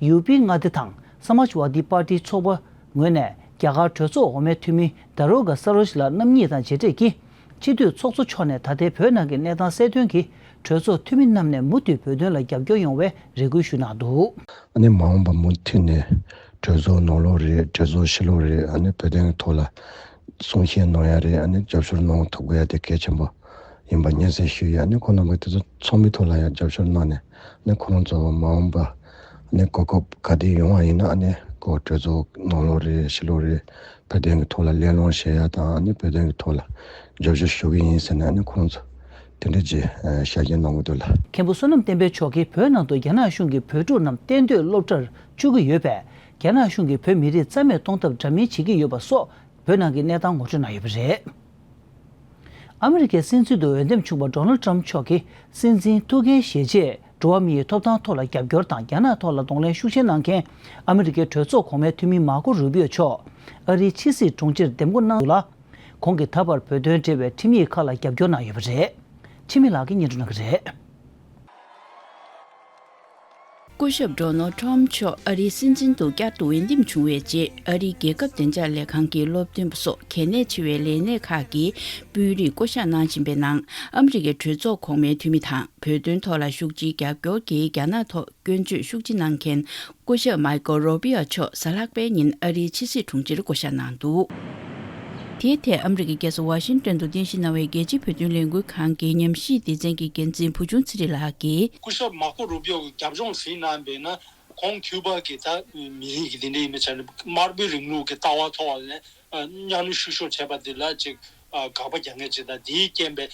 ཡུ་པི་མངའ་སྡེ་དང་ས་མཱཇ་ཝ་དི་པར་ཏི་ཚོགས་པ་ངོས་ནས་རྒྱ་གར་གྲོས་ཚོགས་འོག་མའི་འཐུས་མི་དཱ་རོ་ག་ས་རོཇ་ལགས་རྣམ་གཉིས་དང་མཇལ་འཕྲད་ཀྱིས། སྤྱི་འཐུས་ཚོགས་གཙོ་མཆོག་ནས་ད་ལྟའི་བོད་ནང་གི་གནས་སྟངས་གསལ་སྟོན་གྱིས། གྲོས་ཚོགས་འཐུས་མི་རྣམས་ནས་མུ་མཐུད་བོད་དོན་ལ་རྒྱབ་སྐྱོར་ཡོང་བའི་རེ་སྐུལ་ཞུས་གནང་འདུག། ཨ་ནི་མ་འོངས་པ་མུ་མཐུད་ནས་གྲོས་ཚོགས་ནང་ལོགས་རེད། གྲོས་ཚོགས་ཕྱི་ལོགས་རེད། ཨ་ནི་བོད་དོན་གྱི་ཐོག་ལ་གསུང་བཤད་གནང་ཡ་རེད། ཨ་ནི་རྒྱབ་སྐྱོར་གནང་ཐུབ་དགོས་ཡ་དེ་གལ་ཆེན་པོ་ཡིན་པ་སྙན་སེང་ཞུས་ཡ། ཨ་ནི་ཁོང་རྣམ་པ་དེ་ཚོ་ཚོགས་མི་ཐོག་ལ་ཡང་རྒྱབ་སྐྱོར་གནང་ནས། ཨ་ནི་ཁོང་ཚོ་མ་འོངས་པ་ཨ་ནི་གོ་སྐབས་ག་དེ་ཡོང་བ་ཡིན་ན། ཨ་ནི་ཁོ་གྲོས་ཚོགས་ནང་ལོགས་རེད། ཕྱི་ལོགས་རེད། བོད་དོན་གྱི་ཐོག་ལ་གླེང་སློང་བྱེད་ཡ་དང་། ཨ་ནི་བོད་དོན་གྱི་ཐོག་ལ་རྒྱབ་སྐྱོར་ཞུ་གི་ཡིན་ཟེར་ནས། ཨ་ནི་ཁོང་ཚོ་དེ་འདྲ་ཅིག་ཨ་ཤར་རྒྱུ་གནང་གི་འདུག་ལ། མཁན་པོ་བསོད་ནམས་བསྟན་འཕེལ་མཆོག་གིས་བོད་ནང་དུ་རྒྱ་ནག་གཞུང་གིས་བོད་ཕྲུག་རྣམས་གཏན་སྡོད་སློབ་གྲྭར་བཅུག་གི་ཡོད་པས། རྒྱ་ནག་གཞུང་གིས་བོད་མི་རིགས་རྩ་མེད་གཏོང་ཐབས་འདྲ་མིན་བྱེད་ཀྱི་ཡོད་པ་སོགས། བོད་ནང་གི་གནས་སྟངས་ངོ་སྤྲོད་གནང་ཡོད་པ་རེད། ཨ་མི་རི་ཀའི་སྲིད་འཛིན་དུ་འོས་འདེམས་བྱུང་བ་ཌོ་ནལ་ཊམ་མཆོག་གིས་སྲིད་འཛིན་ཐུགས་འགན་བཞེས་རྗེས། འགྲོ་བ་མིའི་ཐོབ་ཐང་ཐོག་ལ་རྒྱབ་སྐྱོར་དང་། རྒྱ་ནག་ཐོག་ལ་གདོང་ལེན་ཤུགས་ཆེ་གནང་མཁན་ཨ་མི་རི་ཀའི་གྲོས་ཚོགས་གོང་མའི་འཐུས་མི་མར་ཀོ་རུ་པིའོ་མཆོག་ཨ་རིའི་ཕྱི་སྲིད་དྲུང་ཆེར་འདེམས་བསྐོ་གནང་འདུག་ལ། ཁོང་གིས་ད་བར་བོད་དོན་འབྲེལ་བའི་ཁྲིམས་ཡིག་ཁག་ལ་རྒྱབ་སྐྱོར་གནང་ཡོད་པ་རེད། འཆི་མེད་ལགས་ཀྱིས་སྙན་སྒྲོན་གནང་གི་རེད། སྐུ་ཞབས་ཌོ་ནལ་ཊམ་མཆོག་ཨ་རིའི་སྲིད་འཛིན་དུ་བསྐྱར་དུ་འོས་འདེམས་བྱུང་བའི་རྗེས། ཨ་རིའི་རྒྱལ་ཁབ་བདེ་འཇགས་ལས་ཁང་གི་སློབ་སྟོན་པ་སོགས་གལ་གནད་ཆེ་བའི་ལས་སྣེ་ཁག་གི་དཔོན་རིགས་བསྐོ་གཞག་གནང་བཞིན་པའི་ནང་། ཨ་མི་རི་ཀའི་གྲོས་ཚོགས་གོང་མའི་འཐུས་མི་དང་། བོད་དོན་ཐོག་ལ་ཤུགས་ཆེའི་རྒྱབ་སྐྱོར་གྱིས་རྒྱ་ནག་ཐོག་སྐྱོན་བརྗོད་ཤུགས་ཆེ་གནང་མཁན་སྐུ་ཞབས་མར་ཀོ་རུ་པིའོ་མཆོག་གཟའ་ལྷག་པའི་ཉིན་ཨ་རིའི་ཕྱི་སྲིད་དྲུང་ཆེར་བསྐོ་གཞག་གནང་འདུག། དེའི་ཐད་ཨ་མི་རི་ཀའི་རྒྱལ་ས་ཝ་ཤིང་ཏོན་དུ་རྟེན་གཞི་གནང་བའི་རྒྱལ་སྤྱིའི་བོད་དོན་ལས་འགུལ་ཁང་གི་ཉམས་ཞིབ་སྡེ་ཚན་གྱི་འགན་འཛིན་བུ་ཆུང་ཚེ་རིང་ལགས་ཀྱིས། སྐུ་ཞབས་མར་ཀོ་རུ་པིའོ་གི་རྒྱབ་ལྗོངས་གཟིགས་གནང་བས་ན། ཁོང་ཁྱུ་པ་གི་ད་མི་རིགས་ཀྱི་དེ་འདྲ་ཡིན་པའི་ཆ་ནས་དམར་པོའི་རིང་ལུགས་ཀྱི་ལྟ་བ་ཐོག་ནས་གཉའ་གནོན་བཤུ་གཞོག་བྱས་པ་འདི་ལ་ཅིག་དགག་པ་རྒྱག་མཁན་ཅིག་དང་། དེའི་རྐྱེན་པས།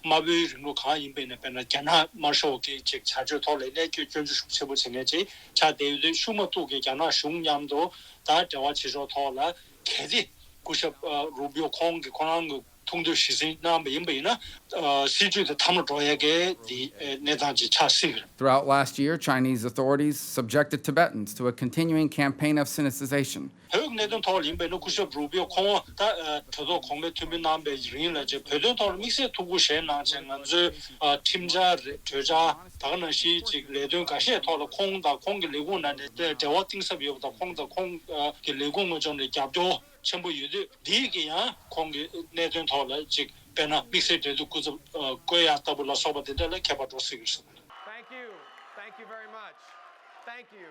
དམར་པོའི་རིང་ལུགས་གང་ཡིན་པ་ཡིན་ན། དཔེར་ན་རྒྱ་ནག་དམར་ཤོག་གི་ཅིག་བྱ་སྤྱོད་ཐོག་ལ་གནོན་སྐྱོན་སྐྱོན་བརྗོད་ཤུགས་ཆེན་པོ་བྱེད་མཁན་ཅིག་ཆགས་བསྡད་ཡོད་དུས། ཤུགས་མ་གཏོགས་ཀྱི་རྒྱ་ནག་གཞུང་མཉམ་དུ་ད་འབྲེལ་བ་བྱེད་ཕྱོགས་ཐོག་ལ་གལ་ཏེ་སྐུ་ཞབས་རུ་པིའོ་ཁོང་གིས་ཁོ་རང་གི་ཐུགས་འདོད་གཞིར་བཟུང་གནང་བ་ཡིན་པ་ཡིན་ན། སྲིད་བྱུས་དེ་མཐའ་མ་འགྲོ་ཡ་གི་དེ་གནས་སྟངས་ཅིག་ཆགས་སྲིད་ཀྱི་རེད། Throughout last year, Chinese authorities subjected Tibetans to a continuing campaign of sinicization. བོད་ཀྱི་གནད་དོན་ཐོག་ལ་ཡིན་པ་ཡིན་ན། སྐུ་ཞབས་རུ་པིའོ་ཁོང་ད་གྲོས་ཚོགས་གོང་མའི་འཐུས་མི་གནང་བའི་རིང་ལ་ཅིག་བོད་དོན་ཐོག་ལ་དམིགས་བསལ་ཐུགས་ཁུར་བཞེས་གནང་བྱས། ང་ཚོའི་ཁྲིམས་འཆར་རེད། གྲོས་འཆར། ད་ག་ནང་བཞིན་ཅིག་ལས་དོན་འགའ་ཤས་ཐོག་ལ་ཁོང་དང་ཁོང་གི་ལས་ཁུངས་ནང་ནས་འབྲེལ་བ་གཏིང་ཟབ་ཡོད་པ་དང་། ཁོང་དང་ཁོང་གི་ལས་ཁུངས་ངོས་ཕྱོགས་ནས་རྒྱབ་སྐྱོར་ཆེན་པོ་ཡོད་དུས། འདིའི་གི་ཡང་ཁོང་གི་གནད་དོན་ཐོག་ལ་ཅིག་དཔེར་ན་དམིགས་བསལ་འབྲེལ་གཏུག་སྐུ་ཚབ་བསྐོ་ཡ་ལྟ་བུ་ལ་སོགས་པ་དེ་འདྲ་ལ་ཁྱད་པར་འགྲོ་སྲིད་ཀྱི་རེད་བསམ། Thank you. Thank you very much. Thank you.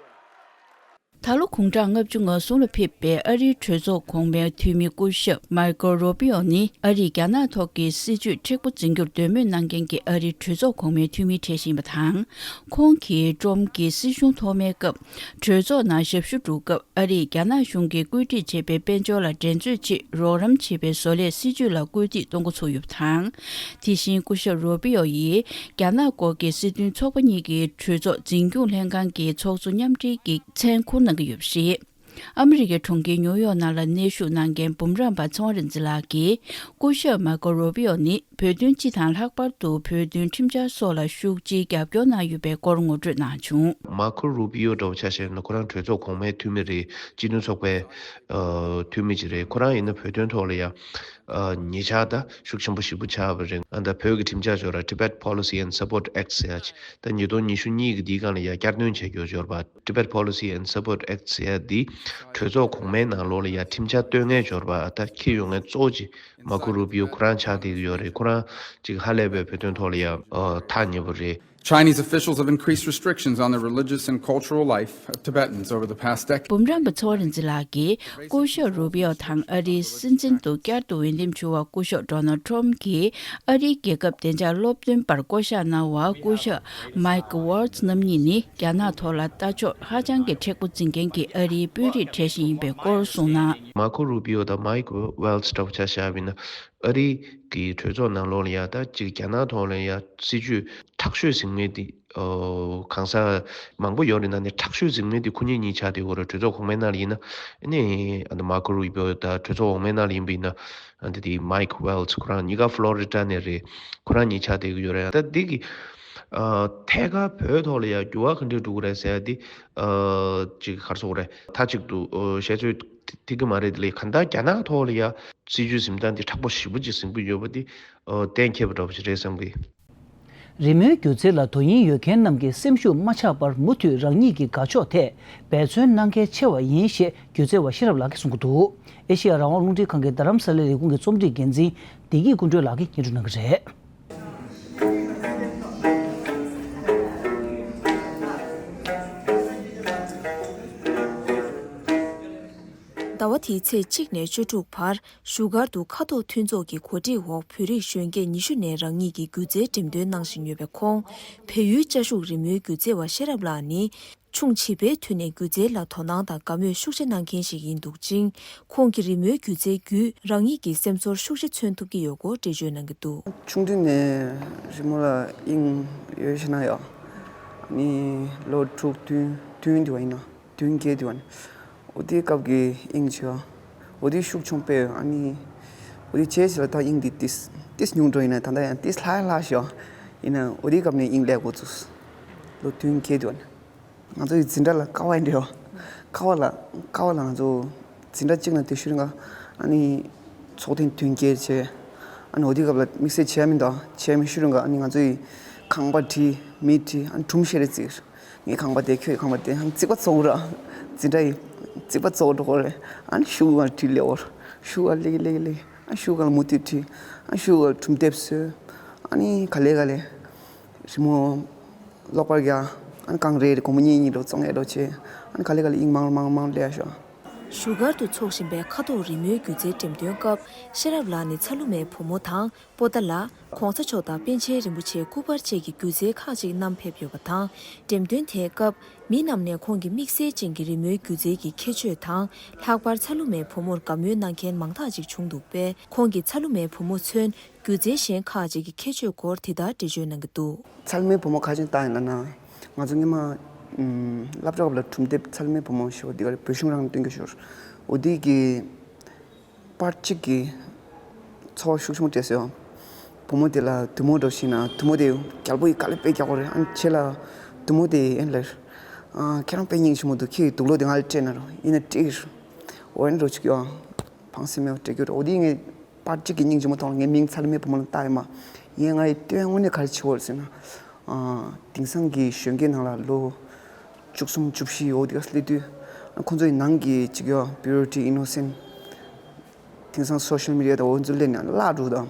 ད་ལོ་དགུང་གྲངས་ལྔ་བཅུ་ང་གསུམ་ལ་ཕེབས་པའི་ཨ་རིའི་གྲོས་ཚོགས་གོང་མའི་འཐུས་མི་སྐུ་ཞབས་མཱར་ཀོ་རུ་པི་ཨོ་ནི། ཨ་རིས་རྒྱ་ནག་ཐོག་གི་སྲིད་བྱུས་མཁྲེགས་པོ་འཛིན་རྒྱུར་འདོད་མོས་གནང་མཁན་གྱི་ཨ་རིའི་གྲོས་ཚོགས་གོང་མའི་འཐུས་མི་གྲས་ཤིག་ཡིན་པ་དང་། ཁོང་གིས་ཀྲོམ་གྱི་སྲིད་གཞུང་ཐོག་མའི་སྐབས་གྲོས་ཚོགས་ནང་ཞབས་ཞུ་སྒྲུབ་སྐབས། ཨ་རིས་རྒྱ་ནག་གཞུང་གིས་བཀོད་སྒྲིག་བྱས་པའི་དཔལ་འབྱོར་ལ་འགྲན་རྩོད་ཆེད་རོགས་རམ་བྱེད་པའི་བཟོ་ལས་སྲིད་ཇུས་ལ་སྐུལ་འདེད་གཏོང་འགོ་ཚུགས་ཡོད་པ་དང་། དེ་བཞིན་སྐུ་ཞབས་རུ་པི་ཨོ་ཡིས་རྒྱ་ནག་སྐོར་གྱི་སྲིད་དོན་ཚོགས་པ་གཉིས་ཀྱི་གྲོས་ཚོགས་འཛིན་སྐྱོང་ལྷན་ཁང་གི་ཚོགས་གཙོ་མཉམ་འབྲེལ་གྱི་མཚན་འཁུར་གནང་གི་ཡོད་པ་རེད། ཨ་མི་རི་ཀའི་གྲོང་ཁྱེར་ཉུའུ་ཡོག་ནང་ལ་གནས་བཞུགས་གནང་མཁན་འབུམ་རམས་པ་ཚེ་དབང་རིག་འཛིན་ལགས་ཀྱིས། སྐུ་ཞབས་མཱར་ཀོ་རུ་པི་ཨོ་ནི་བོད་དོན་སྤྱི་དང་ལྷག་པར་དུ་བོད་དོན་ཁྲིམས་འཆར་སོགས་ལ་ཤུགས་ཆེའི་རྒྱབ་སྐྱོར་གནང་ཡོད་པའི་སྐོར་ངོ་སྤྲོད་གནང་བྱུང་། མཱར་ཀོ་རུ་པི་ཨོ་འདྲ་བོ་ཆ་བཞག་ན། ཁོ་རང་གྲོས་ཚོགས་གོང་མའི་འཐུས་མི་རེད། སྤྱི་མཐུན་ཚོགས་པའི་ཨ་འཐུས་མི་ཅིག་རེད། ཁོ་རང་ཡིན་ན་བོད་དོན་ཐོག་ལ་ཡ་ཨ་ཉེ་ཆར་ད་ཤུགས་ཆེན་པོ་ཞེ་པོ་ཆགས་པ་རེད། ཨ་ད་བོད་ཀྱི་ཁྲིམས་འཆར་ཅིག་ཡོད་རེད། Tibet Policy and Support Act ཟེར་ཡ་ཅིག་ད་ཉིས་སྟོང་ཉི་ཤུ་གཉིས་ཀྱི་འདིའི་སྒང་ལ་ཡ་བསྐྱར་ཟློས་བྱས་ཡོད་ཅིག་ཡོད་རེད་པ། Tibet Policy and Support Act ཟེར་ཡ་འདི་གྲོས་ཚོགས་གོང་མའི་ནང་ལོགས་ལ་ཡ་ཁྲིམས་འཆར་གཏོད་མཁན་ཅིག་ཡོད་རེད་པ། ད་འཁྱེར་ཡོང་མཁན་གཙོ་བོ་ཅིག་མཱར་ཀོ་རུ་པི་ཨོ་ཁོ་རང་ཆགས་བསྡད་ཀྱི་ཡོད་རེད། ཁོ་རང་ཅིག་ཧ་ལས་པའི་བོད་དོན་ཐོག་ལ་ཡ་ཨ་ཐག་ཉེ་པོ་རེད། Chinese officials have increased restrictions on the religious and cultural life of Tibetans over the past decade. འབུམ་རམས་པ་ཚེ་དབང་རིག་འཛིན་ལགས་ཀྱིས་སྐུ་ཞབས་རུ་པི་ཨོ་དང་ཨ་རིའི་སྲིད་འཛིན་དུ་བསྐྱར་དུ་འོས་འདེམས་བྱུང་བ་སྐུ་ཞབས་ཌོ་ནལ་ཊམ་གྱིས་ཨ་རིའི་རྒྱལ་ཁབ་བདེ་འཇགས་སློབ་སྟོན་པར་བསྐོ་གཞག་གནང་བ་སྐུ་ཞབས་མཱིག་ཝཱལ་ཛི་རྣམ་གཉིས་ནི་རྒྱ་ནག་ཐོག་ལ་ལྟ་ཕྱོགས་ཧ་ཅང་གི་མཁྲེགས་པོ་འཛིན་མཁན་གྱི་ཨ་རིའི་དཔོན་རིགས་གྲས་ཤིག་ཡིན་པའི་སྐོར་གསུངས་གནང་། མཱར་ཀོ་རུ་པི་ཨོ་དང་མཱིག་ཝཱལ་ཛི་འདྲ་བོ་ཆ་བཞག་པ་ཡིན་ན། ཨ་རི་གི་གྲོས་ཚོགས་ནང་ལོགས་ལ་ཡ་ད་ཅིག་རྒྱ་ནག་ཐོག་ལ་ཡ་སྲིད་ཇུས་དྲག་ཤོས་འཛིན་མཁན་དེ། ཨོ། གང་ཟག་མང་པོ་ཡོད་རེད། ནང་ནས་དྲག་ཤོས་འཛིན་མཁན་དེ་ཁོ་གཉིས་གཉིས་ཆགས་བསྡད་ཡོད་རེད། གྲོས་ཚོགས་གོང་མའི་ནང་ལ་ཡིན་ན་ཨ་ནི་ཨ་ནི་མཱར་ཀོ་རུ་པི་ཨོ་དང་། གྲོས་ཚོགས་འོག་མའི་ནང་ལ་ཡིན་པ་ཡིན་ན་ཨ་ནི་དེ་མཱིག་ཝཱལ་ཛི། ཁོ་རང་གཉིས་ཀ་ཕློ་རི་ཌ་ནས་རེད། ཁོ་རང་གཉིས་ཆགས་བསྡད་ཀྱི་ཡོད་རེད། ད་འདི་གི་ཨ་ཐད་ཀར་བོད་ཐོག་ལ་ཡ་འགྱུར་བ་ག་འདྲས་འགྲོ་གི་རེད་ཟེར་ཡ་དེ་ཨ་ཅིག་ག་རེ་ཟེར་དགོས་རེད། མཐའ་གཅིག་ཏུ་ཨ་བཤད་ཚོད་ཐིག་གི་མ་རེད། དེ་ལས་གང་ལྟར་རྒྱ་ནག་ཐོག་ལ་ཡ་སྲིད་ཇུས་འཛིན་སྟངས་འདི་མཁྲེགས་པོ་ཞེ་པོ་ཅིག་འཛིན་གྱི་ཡོད་པ་འདི་ཨ་གཏན་འཁེལ་བ་འདྲ་པོ་ཞིག་རེད་བསམ་གི། རི་མོའི་སྒྱུ་རྩལ་ལ་དོ་དབྱིངས་ཡོད་མཁན་རྣམས་ཀྱི་སེམས་ཤུགས་མ་ཆག་པར་མུ་མཐུད་རང་ཉིད་ཀྱི་དགའ་ཕྱོགས་ཐད་འབད་བརྩོན་གནང་གལ་ཆེ་བ་ཡིན་ཞེས་སྒྱུ་རྩལ་བ་ཤེས་རབ་ལགས་ཀྱིས་གསུང་གི་འདུག་ཨེ་ཤེ་ཡ་རང་དབང་རླུང་འཕྲིན་ཁང་གི་རྡ་རམ་ས་ལའི་ལས་ཁུངས་ཀྱི་རྩོམ་སྒྲིག་འགན་འཛིན་བདེ་སྐྱིད་ཀུན་སྒྲོན་ལགས་ཀྱིས་སྙན་སྒྲོན་གནང་གི་རེད། ཟླ་བ་འདིའི་ཚེས་གཅིག་ནས་བཅུ་དྲུག་བར་བཞུགས་སྒར་དུ་ཁ་ཐོག་མཐུན་ཚོགས་ཀྱི་གོ་སྒྲིག་འོག་བོད་རིགས་གཞོན་སྐྱེས་ཉི་ཤུ་ནས་རང་ཉིད་ཀྱི་སྒྱུ་རྩལ་འགྲེམས་སྟོན་གནང་བཞིན་ཡོད་པའི་ཁོང་། བལ་ཡུལ་ཅ་ཤུག་རི་མོའི་སྒྱུ་རྩལ་བ་ཤེས་རབ་ལགས་ནི། ཆུང་བྱིས་པའི་དུས་ནས་སྒྱུ་རྩལ་ལ་དོ་སྣང་དང་དགའ་མོས་ཤུགས་ཆེ་གནང་མཁན་ཞིག་ཡིན་འདུག་ཅིང་། ཁོང་གིས་རི་མོའི་སྒྱུ་རྩལ་བརྒྱུད་རང་ཉིད་ཀྱི་སེམས་ཚོར་ཤུགས་ཆེ་མཚོན་ཐུབ་ཀྱི་ཡོད་སྐོར་འགྲེལ་བརྗོད་གནང་གི་འདུག་ཆུང་དུས་ནས་རི་མོ་ལ་དབྱིངས་ཡོད་ཞེ་ན་ཡོད། ནི་ལོ་དྲུག་བདུན་བདུན་དུ་བ་ཡིན་ན། བདུན་བརྒྱད་དུ་བ་ནི། འོ་དེའི་སྐབས་ཀྱི་དབྱིངས་ཆེ་བ། འོ་དེའི་ཤུགས་ཆུང་དཔེ་ཡོད། ཨ་ནི་འོ་དེའི་བྱས་ཞེ་ལ་ད་དབྱིངས་དེ་ཏིས་ཏིས་ཉུང་འགྲོ་ཡིན་ན། ད་ལྟ་ཡང་ཏིས་ལྷག་ལྷག་ཞོ་ཡིན་ན། འོ་དེའི་སྐབས་ནས་དབྱིངས་སླེབས་འགོ་ཚུགས། ལོ་བདུན་བརྒྱད་དུ་བ་ནི། ང་ཚོ་ཡི་འཛིན་གྲྭ་ལ་ཀ་བ་ཡིན་འདྲ་ཡོད། ཀ་བ་ལ་ཀ་བ་ལ་ང་ཚོ་འཛིན་གྲྭ་གཅིག་ན་དེ་ཤུ་རིང་ག་ཨ་ནི་ཚོགས་ཐེངས་བདུན་བརྒྱད་བྱས། ཨ་ནི་འོ་དེའི་སྐབས་ལ་དམིགས་བསལ་བྱས་མི་འདུག་བྱས་མི་ཤུ་རིང་ག་ཨ་ནི་ང་ཚོ་ཡི་ཁང་པ་བྲིས། མི་བྲིས། ཨ་ནི་སྒྲུང་བཤད་རེས་བརྩིས། ངའི་ཁང་པ་དེ་ཁྱོད་ཁང་པ་དེ་ཨ་ནི་རྩིག་པ་བཙོག་ར། འཛིན་གྲྭ་ཡི་རྩིག་པ་བཙོག་འགྲོ་གོ་རེད། ཨ་ནི་ཤུ་གུ་ག་བྲིས་ལེ་འོར། ཤུ་གུ་ག་ལེ་གི་ལེ་གི་ལེ། ཨ་ཤུ་གུ་ག་ལ་མུ་ཏིག་བྲིས། ཨ་ཤུ་གུ་ག་ལ་གྲུམ་དེབ་བཟོས། ཨ་ནི་ག་ལེ་ག་ལེ་རི་མོ་ཀློག་པར་རྒྱག་ཨ་ནི་གང་རེ་རེ་སྒོར་མོ་གཉིས་གཉིས་ལོ་བཙོང་ཡས་ལོ་བྱས། ཨ་ནི་ག་ལེ་ག་ལེ་དབྱིངས་མང་མང་མང་སླེབས་ཤོག་ཞུ་སྒར་དུ་འཚོགས་བཞིན་པའི་ཁ་ཐོག་རི་མོའི་སྒྱུ་རྩལ་འགྲེམས་སྟོན་སྐབས་ཤེས་རབ་ལགས་ནས་ཚ་ལུ་མའི་བུ་མོ་དང་པོ་ཏཱ་ལ། གོང་ས་མཆོག་དང་པཎ་ཆེན་རིན་པོ་ཆེའི་སྐུ་པར་བཅས་ཀྱི་སྒྱུ་རྩལ་ཁག་ཅིག་བསྣམས་ཕེབས་ཡོད་པ་དང་། འགྲེམས་སྟོན་དེའི་སྐབས་མི་རྣམས་ནས་ཁོང་གི་དམིགས་བསལ་ཅན་གྱི་རི་མོའི་སྒྱུ་རྩལ་གྱི་ཁྱད་ཆོས་དང་། ལྷག་པར་ཚ་ལུ་མའི་བུ་མོར་དགའ་མོས་གནང་མཁན་མང་དག་ཅིག་བྱུང་འདུག་པས། ཁོང་གིས་ཚ་ལུ་མའི་བུ་མོ་མཚོན་སྒྱུ་རྩལ་གཞན་ཁག་ཅིག་གི་ཁྱད་ཆོས་སྐོར་དེ་ལྟར་འགྲེལ་བརྗོད་གནང་གི་འདུག་ཚ་ལུ་མའི་བུ་མོ་ག་རེ་བྱས་ནས་བཏགས་ཡིན་ལབ་ན། ང་ཚོ་སྔོན་མ་ཨམ་སློབ་གྲྭ་སྐབས་ལ་གྲུམ་དེབ་ཚ་ལུ་མའི་བུ་མོ་ཞེས་པ་འདི་ག་ལ་བོད་གཞུང་རང་ནས་བཏོན་གྱི་ཞོར། འོ་དེ་གི་པར་གཅིག་གི་ཚོར་བ་ཤུགས་ཆེན་པོ་སྤྲད་སོང་། བུ་མོ་དེ་ལ་དུ་མོ་འདྲ་ཞིག་ན་དུ་མོ་དེ་རྒྱལ་པོ་ཡིས་དཀའ་ལས་དཔེ་རྒྱག་གོ་རེད། ཨ་ནི་ཁྱེད་ལ་དུ་མོ་དེ་ཨེ་ལེར། ཨ་ཁྱེད་རང་དཔེ་སྙིང་རྗེ་མོ་འདུག་ཁྱེད་ཀྱི་དུག་ལོག་དེ་ང་ལ་སྤྲད་ན་རོགས་ཡིན་ན་སྤྲད་ཀྱི་རེད། འོ་ཨེ་འགྲོ་ཅིག་ཡོང་། ཕངས་སེམས་མེད་པར་སྤྲད་རྒྱུ་རེད། འོ་དེ་ངས་པར་གཅིག་གི་སྙིང་རྗེ་མོ་ཐོག་ལ་ངའི་མིང་ཚ་ལུ་མའི་བུ་མོ་ལ་བཏགས་ཡོད་མ། ངས་ང་ཡི་དོན་དངོས་གནས་ག་རེ་བྱེད་འོར་ཟེར་ན། ཨ་དེང་སང་གི་གཞོན་སྐྱེས་ནང་ལ་ལོ་བཅུ་གསུམ་བཅུ་བཞི་འོ་དེ་ག་སླེབས་དུས། ཨ་ཁོང་ཚོ་ཡི་ནང་གི་ཅིག་ཡོད། པིའུ་རི་ཊི། ཨི་ནོ་སེན་ཊི། དེང་སང་སོ་ཤལ་མི་ཌི་ཡ་དང་འོ་ཚོ་སླེབས་ནས་བརླག་འགྲོ་དང་།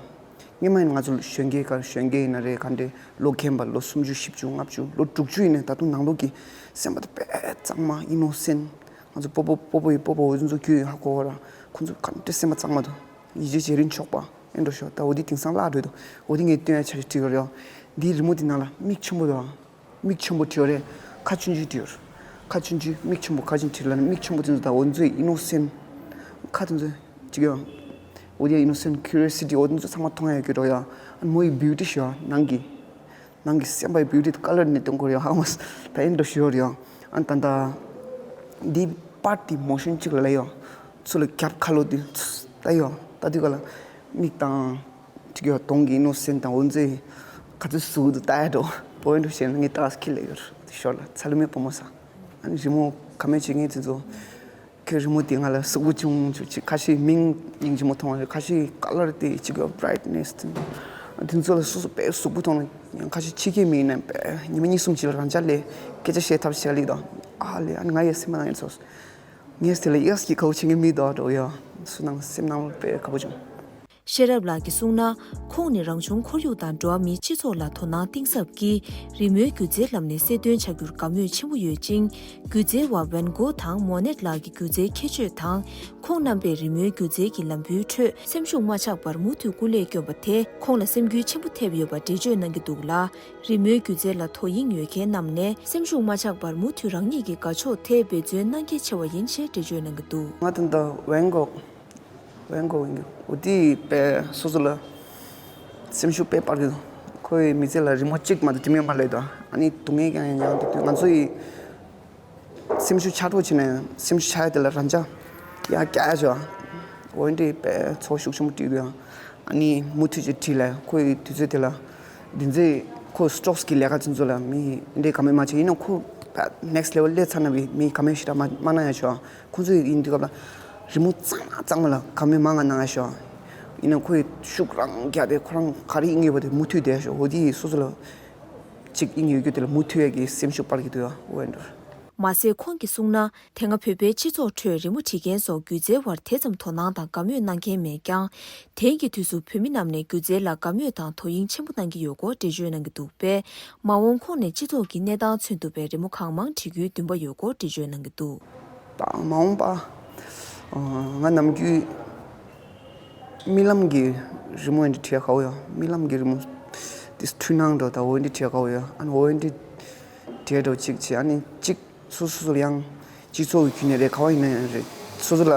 སྔོན་མ་ཡིན་ན་ང་ཚོ་གཞོན་སྐྱེས་ག་གཞོན་སྐྱེས་ཡིན་ན་རེད། ག་འདྲས་ལོ་རྒན་པ་ལོ་སུམ་ཅུ་བཞི་བཅུ་ལྔ་བཅུ་ལོ་དྲུག་ཅུ་ཡིན་ནའི་ད་དུང་ནང་ལོགས་ཀྱི་སེམས་པ་དེ་དཔེ་གཙང་མ། ཨི་ནོ་སེན་ཊི། ང་ཚོ་སྤོ་བོ་སྤོ་བོ་ཡི་སྤོ་བོ་འུ་ཚོ་ཁྱོད་ཡོད་ཧ་གོ་བ་ར། ཁོ་ཚོ་ག་འདྲ་སེམས་པ་གཙང་མ་དང་ཡིད་ཆེས་བྱེད་རིན་ཆོག་པ་ཨེ་འགྲོ་ཤོག་ད་འོ་དེ་དེང་སང་བརླག་འགྲོ་འདུག་འོ་དེ་ངས་སྟོན་ཡ་ཆ་ཞིག་བྲིས་ཡོད་རེད་ཡ། འདིའི་རི་མོ་དེ་ནང་ལ་མིག་ཆེན་པོ་དང་། མིག་ཆེན་པོ་བྲིས་ཡོད་རེད། ཁ་ཆུང་ཆུང་བྲིས་ཡོད། ཁ་ཆུང་ཆུང་མིག་ཆེན་པོ་ཁ་ཆུང་བྲིས་ལ་ནི་མིག་ཆེན་པོ་དེ་ཚོ་ད་འོ་ཚོའི་ཨི་ནོ་སེན། ཁ་དེ་ཚོ་ཅིག་ཡོད། འོ་དེ་ཨི་ནོ་སེན་ཁུ་རི་ཡོ་སི་ཊི་འོ་དེ་ཚོ་ཚང་མ་མཐོང་ཡ་གི་འགྲོ་ཡ། ཨ་མོ་ཡི་བིའུ་ཊི་ཤོ་ནང་གི་ནང་གི་སེམས་པའི་བིའུ་ཊི་ཀ་ལར་ནས་སྟོན་དགོས་རེད་ཧ་མ་སོང་ད་ཡིན་འགྲོ་ཞུ་ཡོད་རེད། ཨ་ད་ད་འདི་པར་དེ་མོ་ཤན་གཅིག་ལ་ལ་ཡོད། ཚུར་ལ་རྒྱབ་ཁ་ལོ་དེ་ད་ཡོད་ད་དུས་ག་ལ་མིག་དང་ཅིག་ཡོད་གདོང་གི་ཨི་ནོ་སེན་དང་འོ་ཚོའི་ག་ཚོད་ཟུག་ཏུ་ལྟ་ཡ་འགྲོ་བོ་ཡིན་འགྲོ་ཞེས་ངས་ཏག་ཁྱི་ལ་ཡོད་ཞོར་ལ་ཚ་ལུ་མའི་བུ་མོ་ས་ཨ་ནི་རི་མོ་ག་མེད་བྱེད་ངེས་དེ་ཚོ། ཁོའི་རི་མོ་དེ་ང་ལ་ཟུག་པོ་བྱུང་བྱུང་ཅིག་ཁ་ཤས་མིང་སྙིང་རྗེ་མོ་མཐོང་བ་རེད། ཁ་ཤས་ཀ་ལར་དེ་ཅིག་བྷ་རའིཊ་ནེ་སི་དེ་ཚོ་ལ་སོ་སོ་དཔེ་ཟུག་པོ་མཐོང་ན་ཁ་ཤས་ཕྱི་སྐད་མི་ཡིན་ན་དཔེ་ཉི་མ་གཉིས་གསུམ་ཅིག་ལ་རང་ཅག་ལས་སྐད་ཆ་བཤད་ཐབས་བྱེད་ལེ་དང་ཨ་ལེ་ཨ་ནི་ང་ཡི་སེམས་ནང་ཡིན་སོ་ངས་དེ་ལ་ཡག་གི་གའུ་ཆེ་ངའི་མི་དོ་འགྲོ་ཡ་སུ་ནང་སེམས་ནང་ལ་དཔེ་ཁ་པོ་བྱུང་། ཤེས་རབ་ལགས་ཀྱིས་གསུངས་ན། ཁོང་ནི་རང་བྱུང་ཁོར་ཡུག་དང་འགྲོ་བ་མིའི་སྤྱི་ཚོགས་ལ་དོ་སྣང་གཏིང་ཟབ་ཀྱིས་རི་མོའི་སྒྱུ་རྩལ་ལམ་ནས་གསལ་སྟོན་བྱ་རྒྱུར་དགའ་མོས་ཆེན་པོ་ཡོད་ཅིང་། སྒྱུ་རྩལ་བ་ཝན་གོ་དང་མོ་ནེད་ལགས་ཀྱི་སྒྱུ་རྩལ་ཁྱད་ཆོས་དང་། ཁོང་རྣམ་པས་རི་མོའི་སྒྱུ་རྩལ་གྱི་ལམ་བུའི་ཁྲོད་སེམས་ཤུགས་མ་ཆག་པར་མུ་མཐུད་སྐུ་ལས་བསྐྱོན་པ་དེ་ཁོང་ལ་སེམས་འགུལ་ཆེན་པོ་ཐེབས་ཡོད་པ་འགྲེལ་བརྗོད་གནང་གི་འདུག་ལ། རི་མོའི་སྒྱུ་རྩལ་ལ་དོ་དབྱིངས་ཡོད་མཁན་རྣམས་ནས་སེམས་ཤུགས་མ་ཆག་པར་མུ་མཐུད་རང་ཉིད་ཀྱི་དགའ་ཕྱོགས་དེ་འབད་བརྩོན་གནང་གལ་ཆེ་བ་ཡིན་ཞེས་འགྲེལ་བརྗོད་གནང་གི་འདུག་ང་དང་ད་ཝན་གོག་ཝན་གོག་ཡིན་གྱི་འོ་དེ་དཔེ་སོ་སོ་ལ་སེམས་ཤུགས་དཔེ་སྤར་གྱི་འདུག་ཁོའི་མི་ཚེ་ལ་རི་མོ་གཅིག་མ་གཏོགས་དེ་མིན་པ་ལས་དང་ཨ་ནི་སྡུག་བསྔལ་ཀྱང་ཡང་ཡང་དེ་དུས་ང་ཚོ་ཡི་སེམས་ཤུགས་ཆག་འགྲོ་བྱས་ནས་སེམས་ཤུགས་ཆག་ཡ་དེ་ལ་རང་ཅག་ཡ་སྐྱག་ཡ་བྱོས་ཨ་འོ་འདི་དཔེ་ཚོར་ཤུགས་ཆེན་པོ་སྤྲད་འདུག་ཡང་ཨ་ནི་མུ་མཐུད་ཅིག་བྲིས་ལ་ཁོའི་དུས་ཚོད་དེ་ལ་འདི་ཚེ་ཁོ་སི་ཊོག་སི་གི་ལས་ཀ་ཚུན་ཚོད་ལ་མི་འདི་ག་མེད་མ་བྱས་ཡིན་ན་ཁོ་next level སླེབས་ཚར་ན་བི་མི་ག་མེད་ཞིག་ད་མ་མ་གནང་ཡ་བྱོས་ཨ། ཁོང་ཚོ་ཡིན་དུས་སྐབས་ལ་རི་མོ་གཙང་མ་གཙང་མ་ལ་ག་མེད་མང་ང་གནང་ཡ་ཤོག་ཡིན་ན་ཁོ་ཡི་ཤུགས་རང་རྒྱག་པའི་ཁོ་རང་ག་རེ་ཡིན་ངེས་པ་དེ་མུ་མཐུད་བསྡད་ཤོག་འོ་དེ་ཡིས་སོ་སོ་ལ་གཅིག་ཡིན་ཡོད་རྒྱུ་དེ་ལ་མུ་མཐུད་ཡ་གི་སེམས་ཤུགས་སྤར་གྱི་འདུག་ཡ་འོ་ཡིན་འགྲོ། མ་ཟད་ཁོང་གིས་གསུངས་ན། དེ་སྔ་བོད་པའི་སྤྱི་ཚོགས་ཁྲོད་རི་མོ་བྲིས་མཁན་སོགས་སྒྱུ་རྩལ་བར་དེ་ཙམ་དོ་སྣང་དང་དགའ་མོས་གནང་མཁན་མེད་ཀྱང་། དེང་གི་དུས་སུ་བོད་མི་རྣམས་ནས་སྒྱུ་རྩལ་ལ་དགའ་མོས་དང་དོ་དབྱིངས་ཆེན་པོ་གནང་གི་ཡོད་སྐོར་འགྲེལ་བརྗོད་གནང་གི་འདུག་པས། མ་འོངས་ཁོང་ནས་སྤྱི་ཚོགས་ཀྱི་གནས་སྟངས་མཚོན་ཐུབ་པའི་རི་མོ་གང་མང་བྲི་རྒྱུའི་འདུན་པ་ཡོད་སྐོར་འགྲེལ་བརྗོད་གནང་གི་འདུག་ད་མ་འོངས་པ། ང་ནམ་རྒྱུན་རྨི་ལམ་གྱི་རི་མོ་འདི་བྲིས་ཁ་བོ་ཡོད། རྨི་ལམ་གྱི་རི་མོ་དེ་འཁྲུལ་སྣང་འགྲོ་ད་འོ་འདི་བྲིས་ཁ་བོ་ཡོད། ཨ་ནི་འོ་འདི་བྲིས་འགྲོ་གཅིག་བྱས་ཨ་ནི་གཅིག་སོ་སོ་སོ་ལ་ཡང་སྤྱི་ཚོགས་ཀྱི་ཁྱོན་ནས་རེད་ག་བ་ཡིན་ན་ཡང་རེད། སོ་སོ་ལ་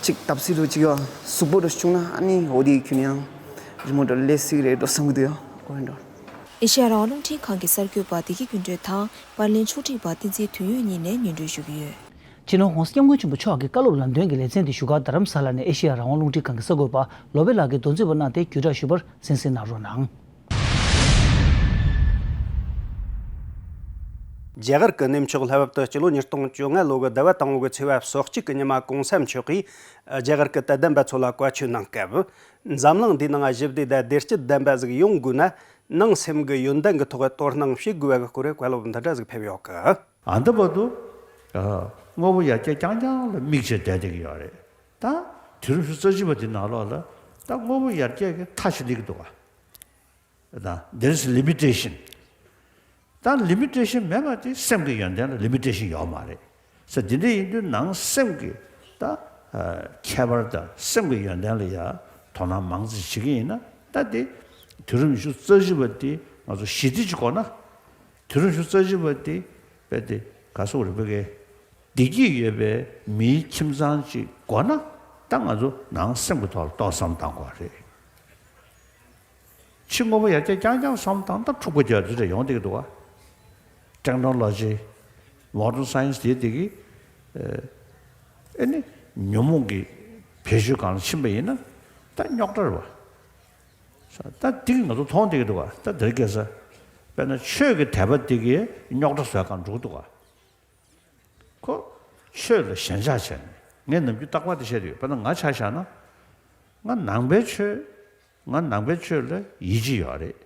གཅིག་བརྡབ་གསིག་རུ་གཅིག་ཡོད་གཟུགས་པོ་རུ་བྱུང་ན་ཨ་ནི་འོ་དེའི་ཁྱོན་ནས་ཡང་རི་མོ་འགྲོ་ལས་སྲིད་རེད་འགྲོ་བསམ་གི་འདུག་ཡོད་འོ་འགྲོ། ཨེ་ཤེ་ཡ་རང་དབང་རླུང་འཕྲིན་ཁང་གི་གསར་འགོད་པ་བདེ་སྐྱིད་ཀུན་གྲོལ་དང་པར་ལེན་ཕྱོགས་སྒྲིག་པ་བསྟན་འཛིན་དོན་ཡོད་གཉིས་ནས་སྙན་སྒྲོན་ཞུ་གི་ཡོད། སྤྱི་ནོར་༸གོང་ས་༸སྐྱབས་མགོན་ཆེན་པོ་མཆོག་གི་བཀའ་སློབ་ལམ་སྟོན་གྱི་ལེ་ཚན་དེ་བཞུགས་སྒར་རྡ་རམ་ས་ལ་ནས་ཨེ་ཤེ་ཡ་རང་དབང་རླུང་འཕྲིན་ཁང་གི་གསར་འགོད་པ་ལོ་པེ་ལགས་ཀྱིས་མདོ་འཛིན་པ་གནང་སྟེ་བརྒྱུད་བསྒྲགས་ཞུས་པར་གསན་གཟིགས་གནང་རོགས་གནང་། རྒྱ་གར་གྱི་གནས་མཆོག་ལྷ་བབ་ཏུ་སྤྱི་ལོ་ཉིས་སྟོང་བཅོ་ལྔ་ལོ་གི་ཟླ་བ་དང་པོ་གི་ཚེས་པ་སོ་གཅིག་གི་ཉི་མ་གོང་ས་མཆོག་གིས་རྒྱ་གར་གྱི་དད་ལྡན་པ་ཚོ་ལ་བཀའ་ཆོས་གནང་སྐབས། འཛམ་གླིང་འདིའི་ནང་ཞི་བདེ་དང་བདེ་སྐྱིད་ལྡན་པ་ཟིག་ཡོང་དགོས་ན། ནང་སེམས་ཀྱི་ཡོན་ཏན་གྱི་ཐོག་དོ་སྣང་བྱེད་དགོས་པ་གི་སྐོར་བཀའ་སློབ་འདི་འདྲ་ཟིག་ཕེབས་ཡོད་གི། ཨ་འདི་བར་དུ། ཨ། དངོས་པོ་ཡར་རྒྱས་རྐྱང་རྐྱང་ལ་དམིགས་བྱས་བསྡད་བསྡད་ཀྱི་ཡོད་རེད། ད་དུས་རབས་ཉི་ཤུ་རྩ་གཅིག་པ་དེ་ནང་ལོགས་ལ་ད་དངོས་པོ་ཡར་རྒྱས་ཀྱི་མཐའ་ཞིག་སླེབས་ཀྱི་འདུག་ག་ད་there is limitation། ད་ལི་མི་ཊེ་ཤན་མེད་པ་དེ་སེམས་ཀྱི་ཡོན་ཏན་ལ་ལི་མི་ཊེ་ཤན་ཡོད་མ་རེད། ས་དེ་འདྲ་ཡིན་དུས་ནང་སེམས་ཀྱི་ད་ཨ་ཁྱད་པར་དང་སེམས་ཀྱི་ཡོན་ཏན་ལ་ཡ་དོ་སྣང་མང་ཙམ་བྱེད་ཀྱི་ཡིན་ན་ད་དེ་དུས་རབས་ཉི་ཤུ་རྩ་གཅིག་པ་དེ་ང་ཚོ་ཞི་བདེ་ཅིག་དགོས་ན། དུས་རབས་ཉི་ཤུ་རྩ་གཅིག་པ་དེ་དཔེ་དེ་ག་སོག་རེད་པ་གི་བདེ་སྐྱིད་ཡོད་པའི་མིའི་ཁྱིམ་ཚང་ཅིག་དགོས་ན་ད་ང་ཚོ་ནང་སེམས་ཀྱི་ཐོག་ལ་ཏོག་བསམ་བཏང་དགོས་རེད། ཕྱི་དངོས་པོ་ཡར་རྒྱས་རྐྱང་རྐྱང་བསམ་བཏང་ད་འཁྲུག་པ་རྒྱག་དུས་རེ་ཡོང་བསྡད་ཀྱི་འདུག་ག་ཊེག་ནོ་ལོ་ཇི། མོ་ཌན་སའེན་སི་དེ་དེ་གི་ཨེ་ནི་ཉོན་མོངས་ཀྱི་བེད་སྤྱོད་སྒང་ལ་ཕྱིན་པ་ཡིན་ན་ད་རྙོག་དྲ་རེད་བ། ད་དེ་གི་ང་ཚོ་མཐོང་བསྡད་ཀྱི་འདུག་ག་ད་དེ་རིང་ཁ་སང་དཔེར་ན་ཆོས་ཀྱི་དད་པ་དེ་གི་རྙོག་དྲ་བཟོ་སྒང་འགྲོ་གི་འདུག་ག་ཁོ་ཆོས་ལ་ཞེན་ཆགས་བྱས་ནས་ངས་ནམ་རྒྱུན་རྟག་པར་དེ་བཤད་དུ་ཡོད། དཔེར་ན་ང་ཆ་བཞག་ན། ང་ནང་པའི་ཆོས། ང་ནང་པའི་ཆོས་ལ་ཡིད་ཆེས་ཡོད་རེད།